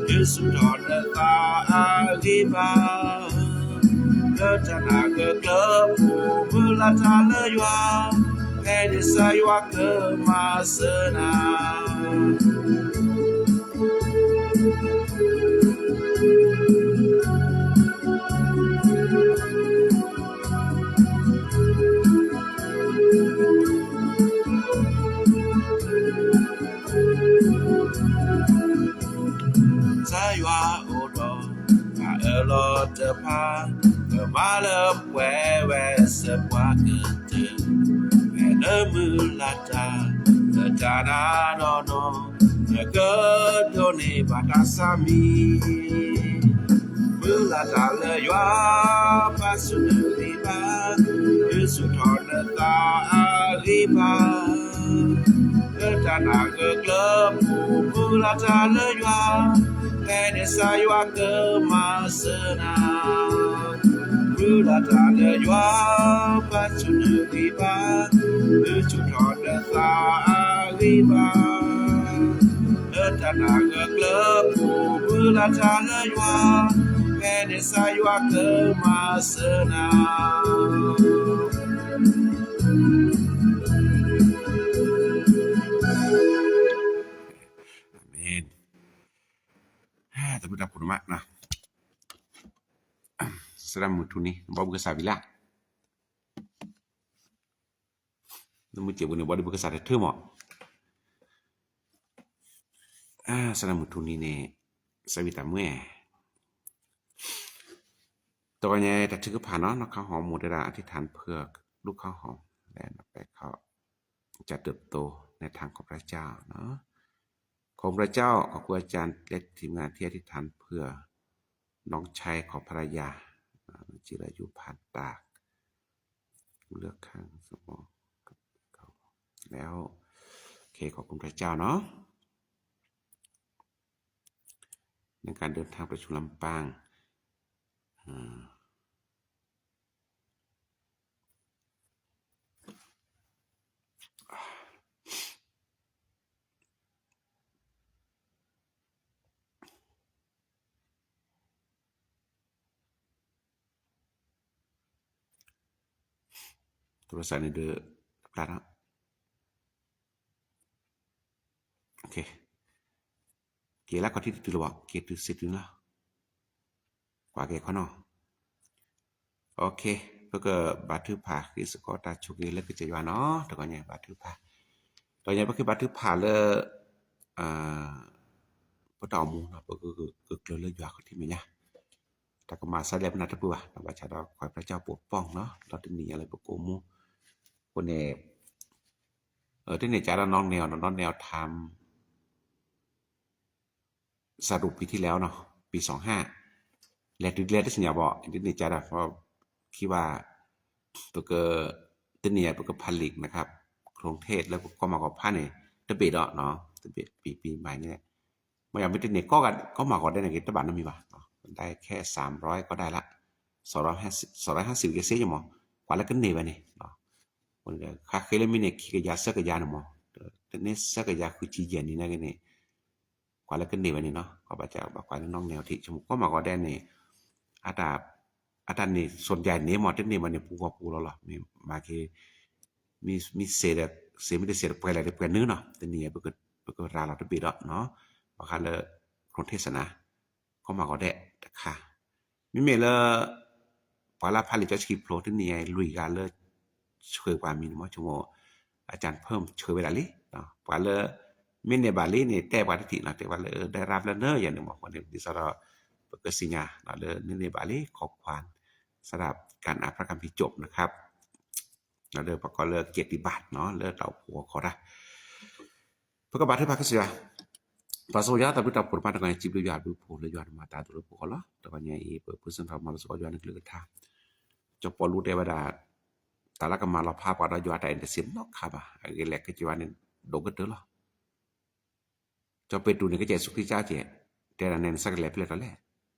ဒုးဆူၣ်ထီၣ်နသးအဂံၢ်ဘါ, လၢတၢ်နာ်ဂၢၢ်ကျၢၤပူၤ မုၢ်လၢ်တၢ်လၢယွၤ, ဖဲန့ၣ်ကစၢ်ယွၤကမၤစၢၤနၤ. ကစၢ်ယွၤအိၣ်ဒီးတၢ်အၢၣ်လီၤတဖၣ်, ကမၤလၢပှဲၤဝဲစၢၤပှၤကတၢၢ်, ဖဲလၢမုၢ်လၢ်တၢ် လၢတၢ်နၤနီၢ်နီၢ်, နကဒိးန့ၢ်ဘၣ်တၢ်ဆၢမံၤ, မုၢ်လၢ်တၢ်လၢယွၤ ဘၣ်ဆူနဂံၢ်ဘါ, ဒုးဆူၣ်ထီၣ်နသးအဂံၢ်ဘါ လၢတၢ်နာ်ဂၢၢ်ကျၢၤပူၤ, မုၢ်လၢ်တၢ်လၢယွၤ, ဖဲန့ၣ်ကစၢ်ယွၤကမၤစၢၤနၤ. မုၢ်လၢ်တၢ်လၢယွၤ ဘၣ်ဆူနဂံၢ်ဘါ, ဒုးဆူၣ်ထီၣ်နသးအဂံၢ်ဘါ လၢတၢ်နာ်ဂၢၢ်ကျၢၤပူၤ, မုၢ်လၢ်တၢ်လၢယွၤ, ဖဲန့ၣ်ကစၢ်ယွၤကမၤစၢၤနၤ. အၤမ့ၣ်. တၢ်ဘျုးတၢ်ဖှိၣ်ဒိၣ်မး, စရၣ်မုၢ်ထူနံၤ ဘီဘုကစၢ်ဝံၤလၢ နမုၢ်စံာ်ပူၤန့ၣ် ဘီဒုးဘုကစၢ်တထၢမး, စရၣ်မုၢ်ထူနံၤန့ၣ် စဲဝံၤတၢ်မွဲ, တဂီၤညါတၢ်ထုကဖၣ်နီၤ နီၢ်ခီဟီၣ်မိၢ်တဲဒၣ် อธิษฐานเผื่อลูกข้าวหอม และน้องแป้งเขาจะเติบโตในทางของพระเจ้าเนาะ ขอบคุณพระเจ้า ขอบคุณอาจารย์และทีมงานที่อธิษฐานเผื่อน้องชายของภรรยา จิรายุผ่านตาก เลือกข้างสมอง แล้ว โอเค ขอบคุณพระเจ้าเนาะ ในการเดินทางไปสู่ลำปาง โทรศัพท์นี่เด้อ พลาดแล้ว โอเค က့ၤလၢခီၣ်ထံးတတုၤလၢၤဘၣ် က့ၤတုၤစ့ၢ်တုၤလီၤ ကွၢ်က့ၤခီနီၤ OK ပကဘါထုကဖၣ်ဃ့စ့ၢ်ကီးတၢ်ဆိၣ်ဂ့ၤလၢကစၢ်ယွၤနီၤ တဂီၤညါဘါထုကဖၣ် တဂီၤညါပကဘါထုကဖၣ်လၢ ပတၢ်အိၣ်မူနီၤ ပကကျၢၤလၢယွၤခီၣ်ထံးမဲာ်ညါ တၢ်ကမၤစၢ်ဒ်လဲၣ်ပနၢ်တပၢၢ်ဘၣ် ဘၣ်ဆၣ်ဒီး ขอพระเจ้าปกป้อง နီၤ ဒီးတနံၤညါလၢပကအိၣ်မူ အဃိန့ၣ် တန့ၢ်ကါဒီးနီၢ်နဲၣ်အီၤ နီၢ်နဲၣ်အီၤထါ စးထီၣ်ပံထံၣ်လဲၣ်နီၤ ပံစီၤဟၣ် လဲၤတုၤလဲၤတသ့ၣ်ညါဘၣ် တန့ၢ်ကါဒီး ခံဘၣ် ပက တန့ၢ်ပကဖးလံာ် นะครับ โครงเทศ လၢပကီၢ်မၤကီၢ်ဖးန့ၣ် တဘ့ၣ်ဒီး တဘ့ၣ်ပံပံမၤန့ၣ် မ့ၢ်ယမ့ၢ်တန့ၢ်ကီၢ်မၤကီၢ်ဒဲးန့ၣ်က့ၤ တဘၣ်နီတမံၤဘၣ် ได้แค่สามร้อยก็ได้ละ สองร้อยห้าสิบ สองร้อยห้าสิบ က့ၤစ့ယမး ကွၢ်လၢကန့ၢ်ဝဲန့ၣ် ခါဃ့လၢမ့ၢ်န့ၢ်ခံကယၤဆၢကယၤန့ၣ်မး တန့ၢ်ဆၢကယၤဃုဆံယဲၢ်နံၣ်န့ၣ် ကွၢ်လၢကန့ၢ်ဝဲန့ၣ်နီၤ ကဘၣ်ဘၣ်ကွၢ်လၢနီၢ်နဲၣ်အီၤထံး ဆိကမိၣ်ကီၢ်မၤကီၢ်ဒဲးန့ၣ် အတၢ်န့ၣ် ส่วนใหญ่န့ၣ်မး တန့ၢ်ဘၣ်န့ၣ် ပူၤဂီၢ်ပူၤလီၤလီၤ မ့ၢ်မၤက့ၤ မ့ၢ်စ့ဒီး စ့မ့ၢ်တစ့ဒီးပှဲၤလဲၣ်ဒီးပှဲၤနုာ်နီၤ တနံၤအံၤ ပကရၤလီၤတဘ့ၣ်ဒီးနီၤ ဘၣ်ဃးလၢ โครงเทศ စနၤ ကီၢ်မၤကီၢ်ဒဲးတခါ မ့မ့ၢ်လၢ ပှၤလၢဖးလံာ်စီဆှံဖျိတနံၤအံၤ လွံၢ်ဂၤလၢ ဆှၢပှၤမံၤန့ၣ်မး ဆိကမိၣ် อาจารย์เพิ่ม ဆှၢဝဲဒၣ်လံ ပှၤလၢ မ့ၢ်န့ၢ်ဘၣ်လံန့ၣ် တဲပှၤတထံၣ်နီၤ တဲပှၤလၢ ได้รับแล้วเนอะ ယၤန့ၣ်မး အဃိန့ၣ် ဒ်သိးဒီး ပကသ့ၣ်ညါလၢ န့ၢ်န့ၢ်ဘၣ်လံ ของขวัญ สำหรับการอ่านพระคัมภีร์จบนะครับ လၢပှၤကိးလၢ เกียรติบัตร နီၤ လၢတၢ်အိၣ်ဖှိၣ်အီၤခီၣ်တၢ် ပကဘါထုကဖၣ်ကစၢ်ယွၤ ပၢ်စီၤယွၤ တၢ်ဘျုးတၢ်ဖှိၣ်တဖၣ် တဂီၤညါ စံးဘျုးယွၤဘျုးဖှိၣ်လၢယွၤမၤတၢ်သိၣ်လိပှၤလီၤ တဂီၤညါအံၤ ပပူၤစ့ၢ်ကီးမၤလၢစီၤယွၤနကလုၢ်ကထါ စီၤပီလူးတဲဝဲဒၣ် တၢ်လၢကမၤလီၤဖးပှၤဒီးယွၤတၢ်အံၤ တစံးနီတခါဘၣ် အဂ့ၢ်လဲၣ် ကစၢ်ယွၤန့ၣ် ဒိၣ်ကတၢၢ်လီၤ စီၤပ့းတရူးန့ၣ် ကစၢ်ယ့ၣ်ၡူးခရံာ်ကစၢ်ကဲး တဲဒၣ်န့ၣ် နဆၢကလဲာ်ဖဲလဲၣ်တၢ်လဲၣ်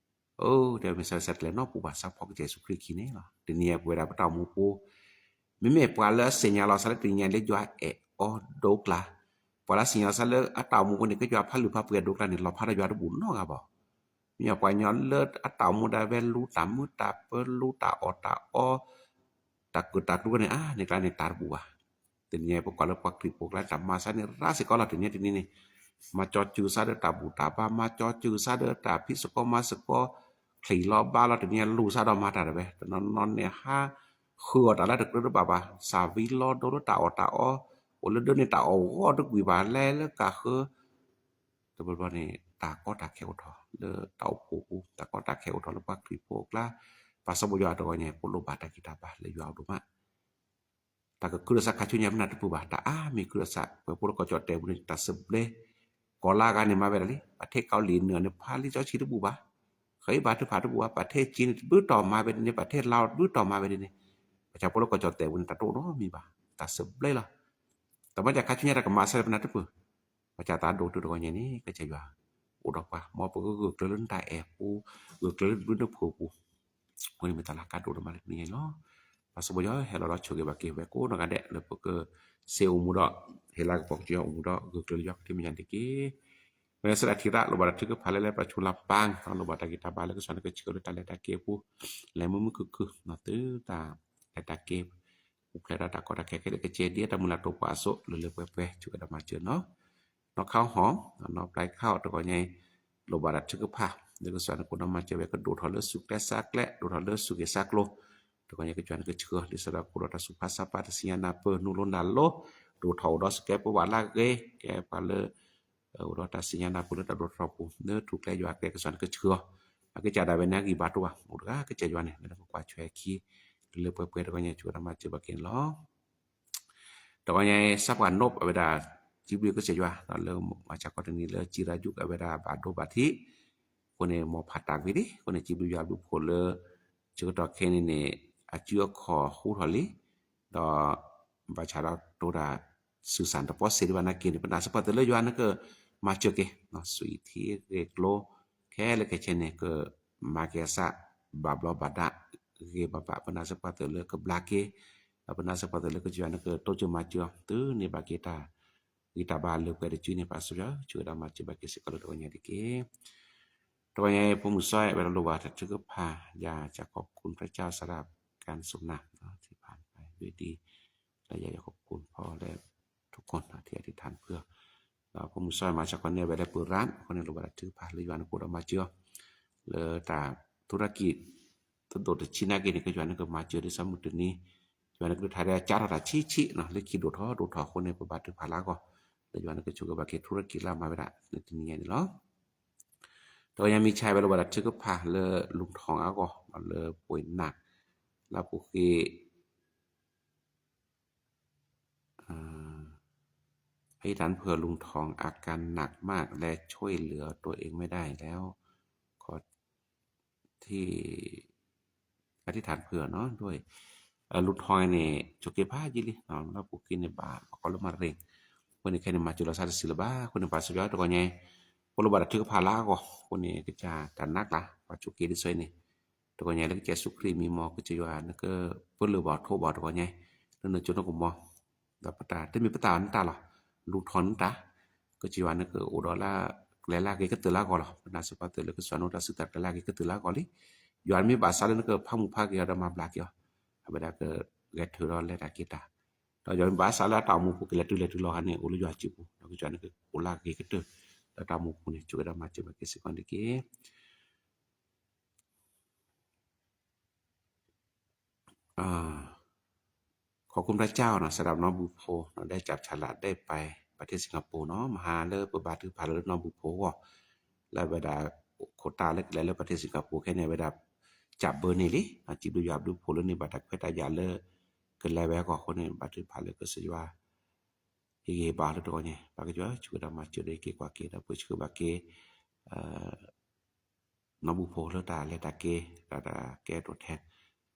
အိၣ် တဲမ့ၢ်ဆၢကလဲာ်နီတပူၤဘၣ် ဆၢဖှိၣ်ကစၢ်ယ့ၣ်ၡူးခရံာ်အခံန့ၣ်လီၤ တနံၤအံၤပဝဲဒၣ်ပတၢ်အိၣ်မူပူၤ မ့မ့ၢ်ပှၤလၢအသ့ၣ်ညါလီၤသးလၢတနံၤအံၤလၢယွၤအဲၣ်အီၤဒိၣ်ကျါ ပှၤလၢသ့ၣ်ညါလီၤသးလၢအတၢ်အိၣ်မူပူၤန့ၣ် ကစၢ်ယွၤဖးလုၢ်ဖးပှဲၤဒိၣ်ကျါန့ၣ် လီၤဖးဒီးယွၤတဘူၣ်နီတဂၤဘၣ် မ့ၢ်ပှၤကညီလၢအတၢ်အိၣ်မူဒၣ်ဝဲလူၤတၢ်မုာ်တၢ်ပၢၤ လူၤတၢ်အီၣ်တၢ်အီ တၢ်ကၢၣ်တၢ်ကျူန့ၣ် အါန့ၢ်ကျါန့ၣ် တၢ်တဘူၣ်ဘၣ် တ တနံၤအံၤ ပကွၢ်လၢပှၤခရံာ်ဖိကျါ တၢ်မၤစၢၤန့ၣ် ရၢ်စ့ၢ်ကီးလီၤ. တနံၤတနံၤန့ၣ် မၤကၠီစုကစၢ်ဒီးတၢ်ဘူၣ်တၢ်ဘါ, မၤကၠီစုကစၢ်ဒီးတၢ်ဖံးစ့ၢ်ကီးမၤစ့ၢ်ကီး, ချံးလီၤဘါလီၤ. တနံၤအံၤလူၤစၢ်ဒီးမၤတၢ်တဝဲ, တနီၤနီၤန့ၣ် ဟးဃုအီၣ်တၢ်လၢတကြၢးတဘၣ်ဘၣ်, စၢ်ဝံၤလီၤဒိလၢတၢ်အီၣ်တၢ်အီ, အိၣ်လၢဒၢးန့ၣ် တၢ်အီၣ်ဂီၢ်တကွံာ်ဘၣ် လဲၤလၢကးဃၢ တဘျီဘျီန့ၣ် တၢ်ကီတၢ်ခဲအိၣ်ထီၣ်လၢတၢ်အိၣ်ဖှိၣ်ပူၤ, တၢ်ကီတၢ်ခဲအိၣ်ထီၣ်လၢပှၤခရံာ်ဖိအကျါ, ပာ်စီပယီၤတဂီၤညါ ပလိၣ်ဘၣ်တၢ်ဂံၢ်တၢ်ဘါလၢယွၤအဒိၣ်မး, တၢ်ကခုဒိၣ်စးခါဆူညါပနၢ်တပၢၢ်ဘၣ်, တၢ်အါမံၤခုဒိၣ်စး ပှၤဖိလၢကီၢ်ကၠီၣ်တဲာ်ပူၤန့ၣ် တၢ်စဘျဲ, ကီၢ်လါဂၤန့ၣ် မၤဝဲဒၣ်လံ, ပှၤထဲကီၢ်လံၢ်နုာ်န့ၣ် ဖးလံာ်စီဆှံတဘူၣ်ဘၣ်, ဃဲၤဘၣ်ထုကဖၣ်တဘူၣ်ဘၣ်, ပှၤထဲကၠံန့ၣ် တဘျုးတီၢ်မၤဝဲဒ်န့ၣ်, ပှၤထဲလါတဘျုးတီၢ်မၤဝဲဒ်န့ၣ်, ပှၤကၠီဖိလၢကီၢ်ကၠီၣ်တဲာ်ပူၤန့ၣ် တၢ်တအိၣ်နီတမံၤဘၣ်, တၢ်စဘျဲလီၤ. တၢ်မၤစၢၤခါဆူညါတၢ်ကမၤစၢၤလၢပနၢ်တပၢၢ်, ပှၤကၠီသးဒိၣ်တုၤတဂီၤညါန့ၣ် ကစၢ်ယွၤအိၣ်ဒီးပှၤ, မ်ပကဂၢၢ်ကျၢၤလၢနတၢ်အဲၣ်ပူၤ, ဂၢၢ်ကျၢၤလၢနဘျုးနဖှိၣ်ပူၤ, အဃိန့ၣ်မ့ၢ်တၢ်လၢကါဒိၣ်ဒိၣ်မးလၢတနံၤညါအံၤလီၤ. ပၢ်စီၤဘီယီၤဟဲလီၤဒီးဆိၣ်ဂ့ၤဘၣ်က့ၤဝဲကိးနီၢ်ဂၤဒဲး လၢပကစ့အိၣ်မူဒီး ဟ့ၣ်လၤကပီၤကစၢ်ယွၤအိၣ်မူဒီး ဂၢၢ်ကျၢၤလၢယွၤကထံမဲာ်ညါတက့ၢ်. ပဝဲစဲဒၣ်ထံရၣ် လိၣ်ဘၣ်တၢ်ထုကဖၣ်လၢလဲၤပှၤဆူလၢပၢ်, လိၣ်ဘၣ်တၢ်ဂံၢ်တၢ်ဘါလၢကစၢ်နကဆှၢလၢတၢ်လဲၤတၢ်က့ၤအပူၤ, လဲၤမုာ်မုာ်ခုၣ်ခုၣ် သုတၢ်လဲၤတၢ်က့ၤ ပူၤဖျဲးဒီးတၢ်ကီတၢ်ခဲခဲလၢာ်ကစဲးဒ်အတၢ်မုၢ်လၢ်တိာ်ပာ်အစိး လၢလၢပှဲၤပှဲၤ ဆိၣ်ဂ့ၤဒီးမၤစၢၤနီၤ. နီၢ်ခီဟီၣ်, နီၢ်ပျဲခီၣ်တဂီၤညါအံၤ, လိၣ်ဘၣ်တၢ်ထုကဖၣ် လၢကစၢ်နကအိၣ်ဒီးမၤစၢၤဝဲ ကဒိၣ်ထီၣ်လၢသူၣ်ကျဲစၢ်ကျဲ ဒိၣ်ထီၣ်လၢသူၣ်ဂ့ၤစၢ်ကျိၤ, တဂီၤညါကစၢ်နကဆှၢ ဒ်သိးဒီးကအိၣ်ဒီးတၢ်သူၣ်ဖးစၢ်ဖး တၢ်စံၣ်ညီၣ်နၢ်ပၢၢ် နူလိနၢ်လိ, ဒိၣ်ထီၣ်အိၣ်ဒီးစကဲပဝးလၢအဂ့ၤ ကဲပှၤလၢ အိၣ်ဒီးတၢ်စံၣ်ညီၣ်နၢ်ပၢၢ်လၢတၢ်ဒိၣ်ထီၣ်ပူၤ လၢထူၣ်ကျဲယွၤကျဲ ကစၢ်နကဆှၢအီၤ, အကစၢ်ဒၣ်ဝဲန့ၣ်အဂံၢ်ဘါတအိၣ်ဘၣ်, အိၣ်တဂၤကစၢ်ယွၤန့ၣ် လၢနကကွၢ်ထွဲခံ လၢလၢပှဲၤပှဲၤတဂီၤညါ ဆိၣ်ဂ့ၤဒီးမၤစၢၤဘၣ်က့ၤန့ၣ်လီၤ. တဂီၤညါအံၤ စးပှၢ်နိး အဝဲဒၣ် စံးဘျုးကစၢ်ယွၤ လၢမၤစၢၤကီးတနံၤလၢ စံးရၤယူး အဝဲဒၣ်ဘၣ်ဒိဘၣ်ထံး, အဃိန့ၣ် မ်ဖးတၢ်ကွံာ်လံ, အဃိန့ၣ် စံးဘျုးယွၤဘျုးဖှိၣ်လၢ ဆၢကတီၢ်ခဲအံၤန့ၣ်န့ၣ် အစုအခီၣ်ဟူထီၣ်လံ, ဒီး ဘၣ်ဆၣ်ဒီးတိၢ်တၢ် စူၢ်စၢ်တပီၢ်စ့ၢ်ဒံးဘၣ်နာ်က့န့ၣ် ပနာ်စ့ၢ်ကီးသုးလၢယွၤနကမၤစၢၤက့ၤ, စွံၣ်ထံဂ့ၢ်ကျိ ခဲလၢာ်ခဲဆ့န့ၣ် ကမၤက့ၤအသး ဘၣ်ဘျီးဘၣ်ဒါ ဂ့ၤဘၣ်ဘၣ် ပနာ်စ့ၢ်ကီးသုးလၢကဘျါက့ၤ, ဒီးပနာ်စ့ၢ်ကီးသုးလၢကစၢ်ယွၤနကတိစၢၤမၤစၢၤအီၤ သုန့ၢ်ဘၣ်က့ၤတၢ်ဂံၢ်တၢ်ဘါလၢပှဲၤတစုန့ၣ် ပၢ်စီၤယွၤ ဆိၣ်ဂ့ၤဒီးမၤစၢၤဘၣ်က့ၤစ့ၢ်ကီးလၢတဂီၤညါတက့ၢ်. တဂီၤညါအံၤ ဖိမုၣ်စီၤအဲၣ်ဝဲဒၣ်လိၣ်ဘၣ်တၢ်ထုကဖၣ် ယၤ ယၤ ขอบคุณพระเจ้าสำหรับการสนทนา ที่ผ่านไปด้วยดี လၢယၤ ယၤ ขอบคุณพ่อและทุกคนที่อธิษฐานเพื่อ ဒီးဖိမုၣ်စီၤအဲၣ်မၤစ့ၢ်ကီးန့ၢ်ဝဲလၢပရၣ် အဃိန့ၣ်လိၣ်ဘၣ်တၢ်ထုကဖၣ်လၢယွၤနကအိၣ်ဒီးမၤစၢၤအီၤ လၢတၢ် ธุรกิจ တဒိၣ်တဆံးနာ်က့န့ၣ် ကစၢ်ယွၤနကမၤစၢၤဒ်သိးမုၢ်တနံၤ ယွၤနကဒုးထါဒၣ်ကၢ်ထီၣ်တၢ်ဆံးဆံး လၢခံဒိၣ်ထီၣ်ဒိၣ်ထီၣ်အဃိန့ၣ် ပဘၣ်ထုကဖၣ်လၢအဂီၢ် လၢယွၤနကဆိၣ်ဂ့ၤဘၣ်က့ၤ ธุรกิจလၢအမၤဝဲဒၣ်လၢတနံၤညါန့ၣ်လီၤ. တဂီၤညါမ့ၢ်ဆါဝဲလိၣ်ဘၣ်တၢ်ထုကဖၣ်လၢ ลุงทอง အဂီၢ် လၢပှ့ၤနၢ် လၢအပူၤဃ့ อธิษฐานเผื่อลุงทอง อาการหนักมากและช่วยเหลือตัวเองไม่ได้แล้ว ขอที่ อธิษฐานเผื่อเนาะด้วย ลุงทอง န့ၣ် ဆိးက့ဖးယံာ်လံ လၢအပူၤဃ့န့ၣ်ဘၣ် ပကိးလၢ มะเร็ง အဃိန့ၣ် ခဲန့ၣ် မၤစၢၤလီၤစၢ်တစုလၢၤဘၣ် အဃိန့ၣ် ပၢ်စီၤယွၤတဂီၤညါ ပလိၣ်ဘၣ်တၢ်ထုကဖၣ်လၢအဂီၢ် အဃိန့ၣ် ကစၢ်တၢ်နးကျါ ပှၤဆိးက့ဒ်သိးအံၤန့ၣ် တဂီၤညါလၢကစၢ်ယ့ၣ်ၡူးခရံာ်မံၤမီၢ် ကစၢ်ယွၤနကပၢလၢၢ်ဘၣ်ထိးဘၣ်တဂီၤညါ လၢနကၠိနကမီၤ ဒီးပတၢ် တမ့ၢ်ပတၢ်နတၢ်လီၤ လူၤထီၣ်နတၢ် ကစၢ်ယွၤနကအိၣ်ဒီးလၢ ကျဲလၢအဂ့ၤကတၢၢ်လၢအဂီၢ်လီၤ. ပနာ်စ့ၢ်ကီးသုးလၢကစၢ်ယွၤနအိၣ်ဒီးစုတၢ်ကျဲလၢအဂ့ၤကတၢၢ်လၢအဂီၢ်လံ. ယွၤမ့ၢ်ဘၣ်သးလၢနကဖးမူဖးဂဲၤအီၤဒီးမၤဘျါက့ၤအီၤ အဝဲဒၣ်ကဂဲၤထၢၣ်ဒီးလဲၤတၢ်က့ၤတၢ် ဒီးယွၤမ့ၢ်ဘၣ်သးလၢအတၢ်အိၣ်မူပူၤကလဲၤတုၤလဲၤတုၤလီၤဂၤန့ၣ် အိၣ်လၢယွၤစုပူၤ ဒီးကစၢ်ယွၤနကအိၣ်လၢအဂ့ၤကတၢၢ် ဒီးတၢ်အိၣ်မူပူၤန့ၣ် ဆိၣ်ဂ့ၤဒီးမၤစၢၤဘၣ်က့ၤစ့ၢ်ကီးန့ၣ်တက့ၢ်. ขอบคุณพระเจ้าเนาะ สำหรับ น้องบุญโพเนาะ ได้จับฉลากได้ไปประเทศสิงคโปร์เนาะ မဟါလၢပဘါထုကဖၣ်လၢ น้องบุญโพ အဂီၢ် လၢအဝဲဒၣ် ခိၣ်တၢ်လၢကလဲၤလၢ ประเทศสิงคโปร์ ခဲန့ၣ် အဝဲဒၣ် ကၠးဘၢန့ၢ်လံ စံးဘျုးယွၤဘျုးဖှိၣ်လၢန့ၢ်ဘၣ်တၢ်ခွဲးတၢ်ယာ်လၢ ကလဲၤဝဲအဂီၢ်အဃိန့ၣ် ဘါထုကဖၣ်လၢကစၢ်ယွၤ ဟ့ၣ်ဂံၢ်ဟ့ၣ်ဘါလၢတဂီၤညါ ပၢ်ကစၢ်ယွၤ ဆိၣ်ဂ့ၤဒီးမၤစၢၤဒီးဟ့ၣ်က့ၤကွၢ်က့ၤဒီးပှ့ၤဆှၢဘၣ်က့ၤ น้องบุญโพ လၢတၢ်လဲၤတၢ်က့ၤ ဒီးတၢ်ကဲထီၣ်ထဲ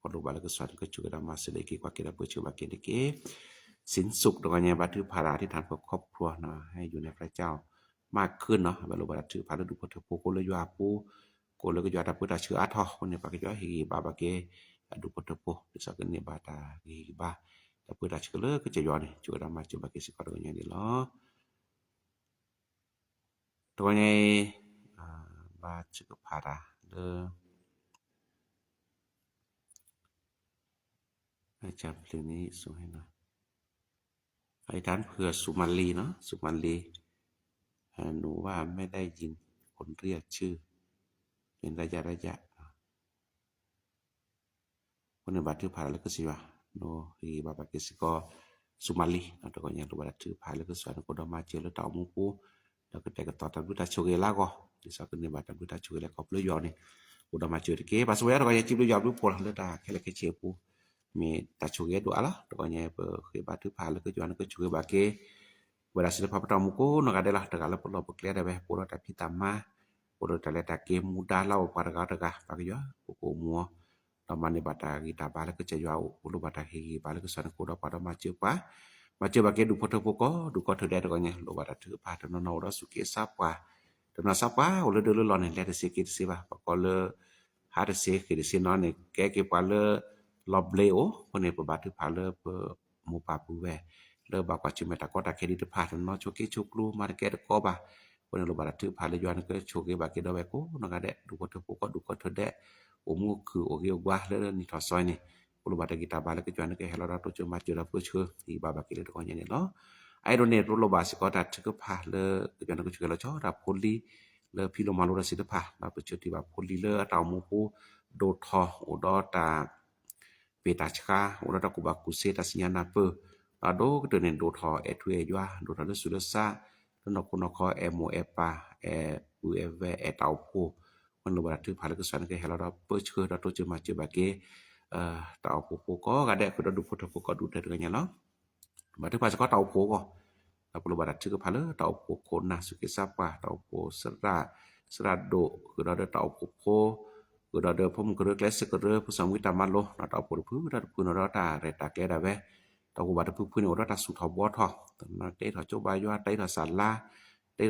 ပလိၣ်ဘၣ်လၢကစၢ်ယွၤကဆိၣ်ဂ့ၤဒီးမၤစၢၤလၢဟ့ၣ်က့ၤကွၢ်က့ၤဒီးပှ့ၤဆှၢဘၣ်က့ၤန့ၣ်တက့ၢ်. สินสุข တဂီၤညါ ဘါထုကဖၣ်ဒီး อธิษฐานเผื่อครอบครัวเนาะ ให้อยู่ในพระเจ้ามากขึ้นเนาะ အဝဲလိၣ်ဘၣ်တၢ်ထုကဖၣ်လၢဒူၣ်ဖိထၢဖိ ကိးလၢယွၤအပူၤ ကိးလၢကစၢ်ယွၤတၢ်ပၢတၢ်ဆှၢအါထီၣ်အဃိန့ၣ် ပၢ်ကစၢ်ယွၤဟ့ၣ်ဂံၢ်ဟ့ၣ်ဘါဘၣ်က့ၤ အဒူၣ်ဖိထၢဖိ ဒ်သိးကန့ၢ်ဘၣ်တၢ်ဂံၢ်ဟ့ၣ်ဂံၢ်ဘါ တၢ်ပၢတၢ်ဆှၢလၢကစၢ်ယွၤန့ၣ် ဆိၣ်ဂ့ၤဒီးမၤစၢၤဘၣ်က့ၤစ့ၢ်ကီးတဂီၤညါန့ၣ်လီၤ. တဂီၤညါအံၤ ဘါထုကဖၣ်တၢ်လၢ အကၢ်ပျ့ၤန့ၣ် ဆိၣ်ဟဲနီၤ အံၤတၢ်ဖုၣ် Somali နီၤ Somali หนูว่าไม่ได้ยินคนเรียกชื่อ เป็นระยะระยะ အဃိန့ၣ်ဘၣ်ထုကဖၣ်လၢကစၢ်ယွၤ နဟ့ၣ်ဂံၢ်ဘါဘၣ်က့ၤစ့ၢ်ကီး Somali နီၤ တဂီၤညါလိၣ်ဘၣ်တၢ်ထုကဖၣ်လၢကစၢ်ယွၤ နကအိၣ်ဒီးမၤစၢၤလၢတၢ်အိၣ်မူပူၤ ဒီးကတဲာ်ကတီၤတၢ်ဘျုးတၢ်ဆိၣ်ဂ့ၤလၢအဂီၢ် ဒ်သိးကန့ၢ်ဘၣ်တၢ်ဘျုးတၢ်ဆိၣ်ဂ့ၤလၢခီဖျိယွၤန့ၣ် အိၣ်ဒီးမၤစၢၤတက့ၢ်. ဘၣ်ဆၣ်ဝဲဒၣ်တဂီၤညါ စံးဘျုးယွၤဘျုးဖှိၣ်လီၤ လၢတၢ်ခဲလၢာ်ခဲဆ့အပူၤ မ့ၢ်တၢ်ဆိၣ်ဂ့ၤဒိၣ်အါလီၤ. တဂီၤညါ ပဃ့ဘါထုကဖၣ်လၢကစၢ်ယွၤ နကဆိၣ်ဂ့ၤဘၣ်က့ၤ ပဝဲဒၣ်သ့ၣ်တဖၣ်ပတၢ်အိၣ်မူကိးနီၢ်ဂၤဒဲးလီၤ. တဂၤလၢပလီၢ်ပကျဲဒၣ်ဝဲ ပအိၣ်ဒီးတၢ်ဖံးတၢ်မၤ ပအိၣ်ဒီးတၢ်လဲၤတၢ်က့ၤ မူဒါလၢအအိၣ်ပှၤတဂၤတဂၤ ပှၤကယွၤ ပကအိၣ်မူအီၤ ဒီးမၤန့ၢ်ဘၣ်တၢ်ဂံၢ်တၢ်ဘါလၢကစၢ်ယွၤအအိၣ် ပလိၣ်ဘၣ်တၢ်ဟ့ၣ်ဂံၢ်ဘါလၢကစၢ်ယွၤ နကအိၣ်ဒီးပှၤဒီးမၤစၢၤပှၤ မၤစၢၤဘၣ်က့ၤဒူၣ်ဖိထၢဖိကိးဒူၣ်ကိးထၢဒဲး တဂီၤညါ လိၣ်ဘၣ်တၢ်ထုကဖၣ် တနီၤနီၤအိၣ်ဒီးစူၢ်က့ၤစါပှၤ တနီၤစါပှၤအိၣ်လၢဒၢလၢလီၢ်န့ၣ် လဲၤတသ့က့ၤတသ့ဘၣ် ပှၤကိးလၢ ဟးတသ့ဃ့ၢ်တသ့နီၤန့ၣ် ကဲက့ၤပှၤလၢ လီၤဘျ့အိၣ် အဃိန့ၣ် ပဘါထုကဖၣ်လၢပမိၢ်ပၢ်ပုၢ်ဝဲၢ် လၢဘၣ်ကွၢ်ဆၢၣ်မဲာ်တၢ်ကီတၢ်ခဲဒံးတဖၣ် တနီၤဆိးက့ဆိးကျိမၤတကဲတကိးဘၣ် အဃိန့ၣ် လိၣ်ဘၣ်တၢ်ထုကဖၣ်လၢယွၤနကဆိၣ်ဂ့ၤဘၣ်က့ၤဒီးဝဲကိးနီၢ်ဂၤဒဲး ဒူၣ်ဖိထၢဖိကိးဒူၣ်ကိးထၢဒဲး အိၣ်မူအိၣ်ခုၣ်အိၣ်ဂ့ၤအိၣ်ဝါလၢနံၣ်ထီၣ်စီၤန့ၣ် ပလိၣ်ဘၣ်တၢ်ဂံၢ်တၢ်ဘါလၢကစၢ်ယွၤနကဟဲလီၤဒီးတိစၢၤမၤစၢၤဒီးပၢဆှၢ ဟ့ၣ်ဂံၢ်ဘါဘၣ်က့ၤလၢတဂီၤညါန့ၣ်လီၤ. အအဲၣ်ဒိးန့ၣ် ပလိၣ်ဘၣ်စ့ၢ်ကီးတၢ်ထုကဖၣ်လၢ ကစၢ်ယွၤနကဆိၣ်ဂ့ၤလီၤဆီဒၣ်ဖိလံၤ လၢဖံးလိမၤလိတၢ်သ့ၣ်တဖၣ် ဒီးပဆၢထံၣ်ဘၣ်ဖိလံၤလၢအတၢ်အိၣ်မူပူၤ ဒိၣ်ထီၣ်အိၣ်ဒီးတၢ် ပ့ၢ်တၢ်ဆှါ အိၣ်ဒီးတၢ်ကူၣ်ဘၣ်ကူၣ်သ့တၢ်စံၣ်ညီၣ်နၢ်ပၢၢ် ဒီးဒိၣ်ကတၢၢ်န့ၣ် ဒိၣ်ထီၣ်အဲၣ်ထူအဲၣ်ယွၤ ဒိၣ်ထီၣ်လၢသူၣ်လၢသး လၢနီၢ်ခိနီၢ်ခီ အဲၣ်မိၢ်အဲၣ်ပၢ် အဲၣ်ပုၢ်အဲၣ်ဝဲၢ် အဲၣ်တၢ်အိၣ်ဖှိၣ် အဃိန့ၣ်လိၣ်ဘၣ်တၢ်ထုကဖၣ်လၢကစၢ်ယွၤနကဟဲလီၤဒီးပၢဆှၢ ဒီးတိစၢၤမၤစၢၤဘၣ်က့ၤ တၢ်အိၣ်ဖှိၣ်ဖိကိးဂၤဒဲး ဃုာ်ဒီးဒူၣ်ဖိထၢဖိကိးဒူၣ်ထၢတဂၤညါလီၤ. ဘၣ်ထုကဖၣ်စ့ၢ်ကီးတၢ်အိၣ်ဖှိၣ်အဂီၢ် ဒီးပလိၣ်ဘၣ်တၢ်ထုကဖၣ်လၢတၢ်အိၣ်ဖှိၣ်ခိၣ်နၢ် စူၢ်က့ၤစါပှၤ တၢ်အိၣ်ဖှိၣ်သရၣ် သရၣ်ဒိၣ် ဃုာ်ဒီးဒီးတၢ်အိၣ်ဖှိၣ်ဖိ ဃုာ်ဒီးဒီးဖိမုၣ်ကရၢ ကျဲစၢးကရၢ ဖိစီၤမှံတၢ်မၤလိ ဒီးတၢ်အိၣ်ဖှိၣ်တဖုဒီးတဖုန့ၣ်ဒီးတၢ်ရဲၣ်တၢ်ကျဲၤဒၣ်ဝဲ တၢ်အိၣ်ဖှိၣ်ဘၣ်တဖုဖုန့ၣ် အိၣ်ဒီးတၢ်သူၣ်ထီၣ်ဘှီထီၣ် တၢ်အ့ၣ်ထီၣ်ကၠိဘါယွၤ တၢ်အ့ၣ်ထီၣ်စၢ်လါ တၢ်အ့ၣ်ထီၣ်တၢ်ဘျုးမံၤညါ ယွၤနကဆိၣ်ဂ့ၤဒီးမၤစၢၤဘၣ်က့ၤ တၢ်အိၣ်ဖှိၣ်လၢအိၣ်ဒီးတၢ်ဟူးတၢ်ဂဲၤတဖၣ်န့ၣ် တဘျီဃီစ့ၢ်ကီး ဘၣ်ထုကဖၣ်စ့ၢ်ကီးလၢတၢ်အိၣ်ဖှိၣ် တၢ်ဖံးတၢ်မၤ ဒီး တၢ်ဆါခုကစီၣ် တၢ်ကမူထီၣ်ဂဲၤထီၣ် လိၣ်ဘၣ်တၢ်ထုကဖၣ်စ့ၢ်ကီး နကဆိၣ်ဂ့ၤဘၣ်က့ၤ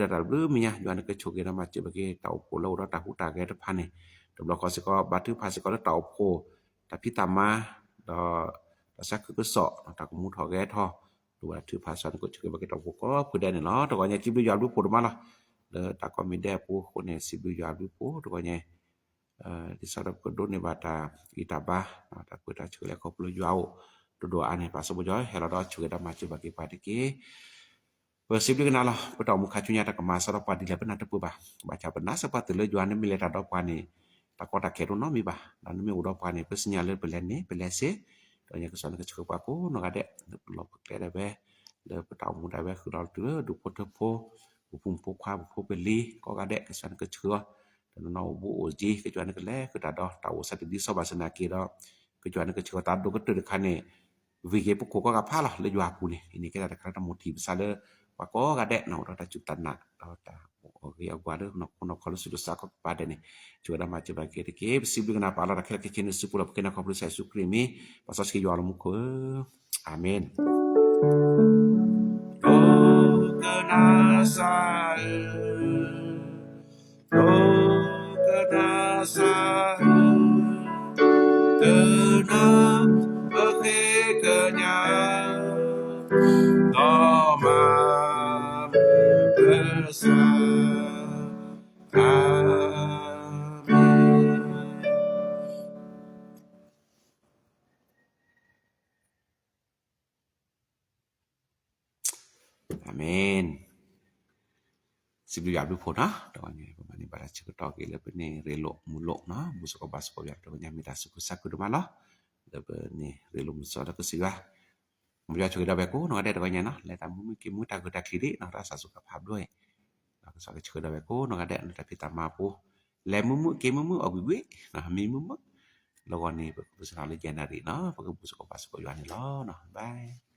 တၢ်အိၣ်ဖှိၣ်ကိးဖုဒဲးန့ၣ်လီၤ. တဂီၤညါစံးဘျုးယွၤဘျုးဖှိၣ်ဒိၣ်မးလီၤ. လၢတၢ်ကိးမံၤဒဲးအပူၤအဃိန့ၣ် စံးဘျုးယွၤဘျုးဖှိၣ်တဂီၤညါ ဒ်သိးဒီးပကဒိးန့ၢ်ဘၣ်တၢ်ဂံၢ်တၢ်ဘါ တၢ်ပၢတၢ်ဆှၢလၢခီဖျိယွၤအိၣ် ဒိၣ်ဒိၣ်အါန့ၣ် ပၢ်စီၤဘီယွၤ ဟဲလီၤဒီးဆိၣ်ဂ့ၤဒီးမၤစၢၤဘၣ်က့ၤပှၤတက့ၢ်. ပစံးဘျုးကနၤလီၤ. ပတၢ်အိၣ်မူခါဆူညါတၢ်ကမၤစၢၤဒီးပှၤဒ်လဲၣ် ပနၢ်တပၢၢ်ဘၣ်. ဘၣ်ဆၣ်ပနာ်စၢၤပှၤတုၤလၢယွၤနမ့ၢ်လဲၤတၢ်ဒီးပှၤန့ၣ် တၢ်ကီတၢ်ခဲတအိၣ်နီတမံၤဘၣ်. ဒီးနမ့ၢ်အိၣ်ဒီးပှၤန့ၣ် ပသ့ၣ်ညါလၢပလဲၤန့ၣ် ပလဲၤစ့ၢ် ဒီးယွၤကစၢ်နကဆှၢပှၤကိးနီၢ်ဂၤဒဲး လၢပလီၢ်ပကျဲဒၣ်ဝဲ လၢပတၢ်အိၣ်မူဒၣ်ဝဲ ဃုာ်ဒီးတုၤလၢဒူၣ်ဖိထၢဖိ ပဖိမုၣ်ဖိခွါ ပဖိပလံၤ ကိးဂၤဒဲး ကစၢ်နကဆှၢအီၤ တနီၤနီၤအိၣ်ဘူးအိၣ်ကၠံ ကစၢ်နကလဲၤဃုာ်တၢ်ဒီး တၢ်အိၣ်စးတဒ်စီဘၣ်ဆၣ်သနာ်က့ဒီး ကစၢ်နကဆှၢအီၤ တၢ်ဒိၣ်ကတၢၢ်တခါန့ၣ် ဝံၤက့ၤပခိၣ်ကိးဂၤဖးလီၤ လၢယွၤအပူၤန့ၣ် အံၤန့ၣ်ကဲတၢ်တခါလၢတၢ်မိၣ်ထံၣ်ပသးလၢ ပှၤကိးဂၤဒဲး အိၣ်ဒီးတၢ်စူၢ်တၢ်နာ် ဒီးတၢ်အိၣ်အဂ့ၤအဝါလၢနီၢ်ခိနီၢ်ခီလၢသူၣ်လၢသးကိးကပၤဒဲးန့ၣ် ဆိၣ်ဂ့ၤဒီးမၤစၢၤဘၣ်က့ၤတက့ၢ်. ပစံးဘျုးကနၤပၢ်လီၤ တၢ်ခဲလၢာ်ခဲဆ့န့ၣ် စုပူၤလီၤ ပဃ့နၤခီဖျိကစၢ်ယ့ၣ်ၡူးခရံာ်အမံၤ ပှၤစီဆှံယွၤလၢမူခိၣ်ဧၢ အၤမ့ၣ်. ဒိကနၣ်စၢ်ဧၢ, ဒိကနၣ်စၢ်ဧၢ, ကနၣ်ပဃ့ကညး, ဒီးမၤပစၢ်, အၤမ့ၣ်. အၤမ့ၣ်. စံးဘျုးယွၤဘျုးဖှိၣ်နီၤ, တဂီၤညါ ပမၤန့ၢ်ဘၣ်တၢ်ဆၢကတီၢ်က့ၤလၢပန့ၢ်ရ့လိာ်မုာ်လိာ်နီၤ, ဘူၣ်စ့ၢ်ကီးဘါစ့ၢ်ကီးယွၤ တဂီၤညါမ့ၢ်တၢ်သူၣ်ခုသးခုဒိၣ်မးလီၤ, လၢပန့ၢ်ရ့လိာ်မုာ်လိာ်လၢကစၢ်ယွၤ, မ်ယွၤဆိၣ်ဂ့ၤဒၣ်ဝဲကိးနီၢ်ဂၤဒဲးတဂီၤညါနီၤ, လဲၤတၢ်မုာ်မုာ်က့ၤမုာ်တၢ်ဂ့ၤတၢ်ချံးဒံးနီၤ, တၢ်သးစူၤကဖးဘျီအံၤ, ကစၢ်ကဆှၢဒၣ်ဝဲကိးနီၢ်ဂၤဒဲး လၢတၢ်ဖံးတၢ်မၤအပူၤ, လဲၤမုာ်မုာ်က့ၤမုာ်မုာ်အီၣ်ကွံာ်ကွံာ်, မံမုာ်မုာ်, လၢဂီၤန့ၣ် ပကပူၤစ့ၢ်ကီးလၢယဲၢ်နၣ်ရံၣ်နီၤ, ပကဘူၣ်စ့ၢ်ကီးဘါစ့ၢ်ကီးယွၤန့ၣ်လီၤ, bye.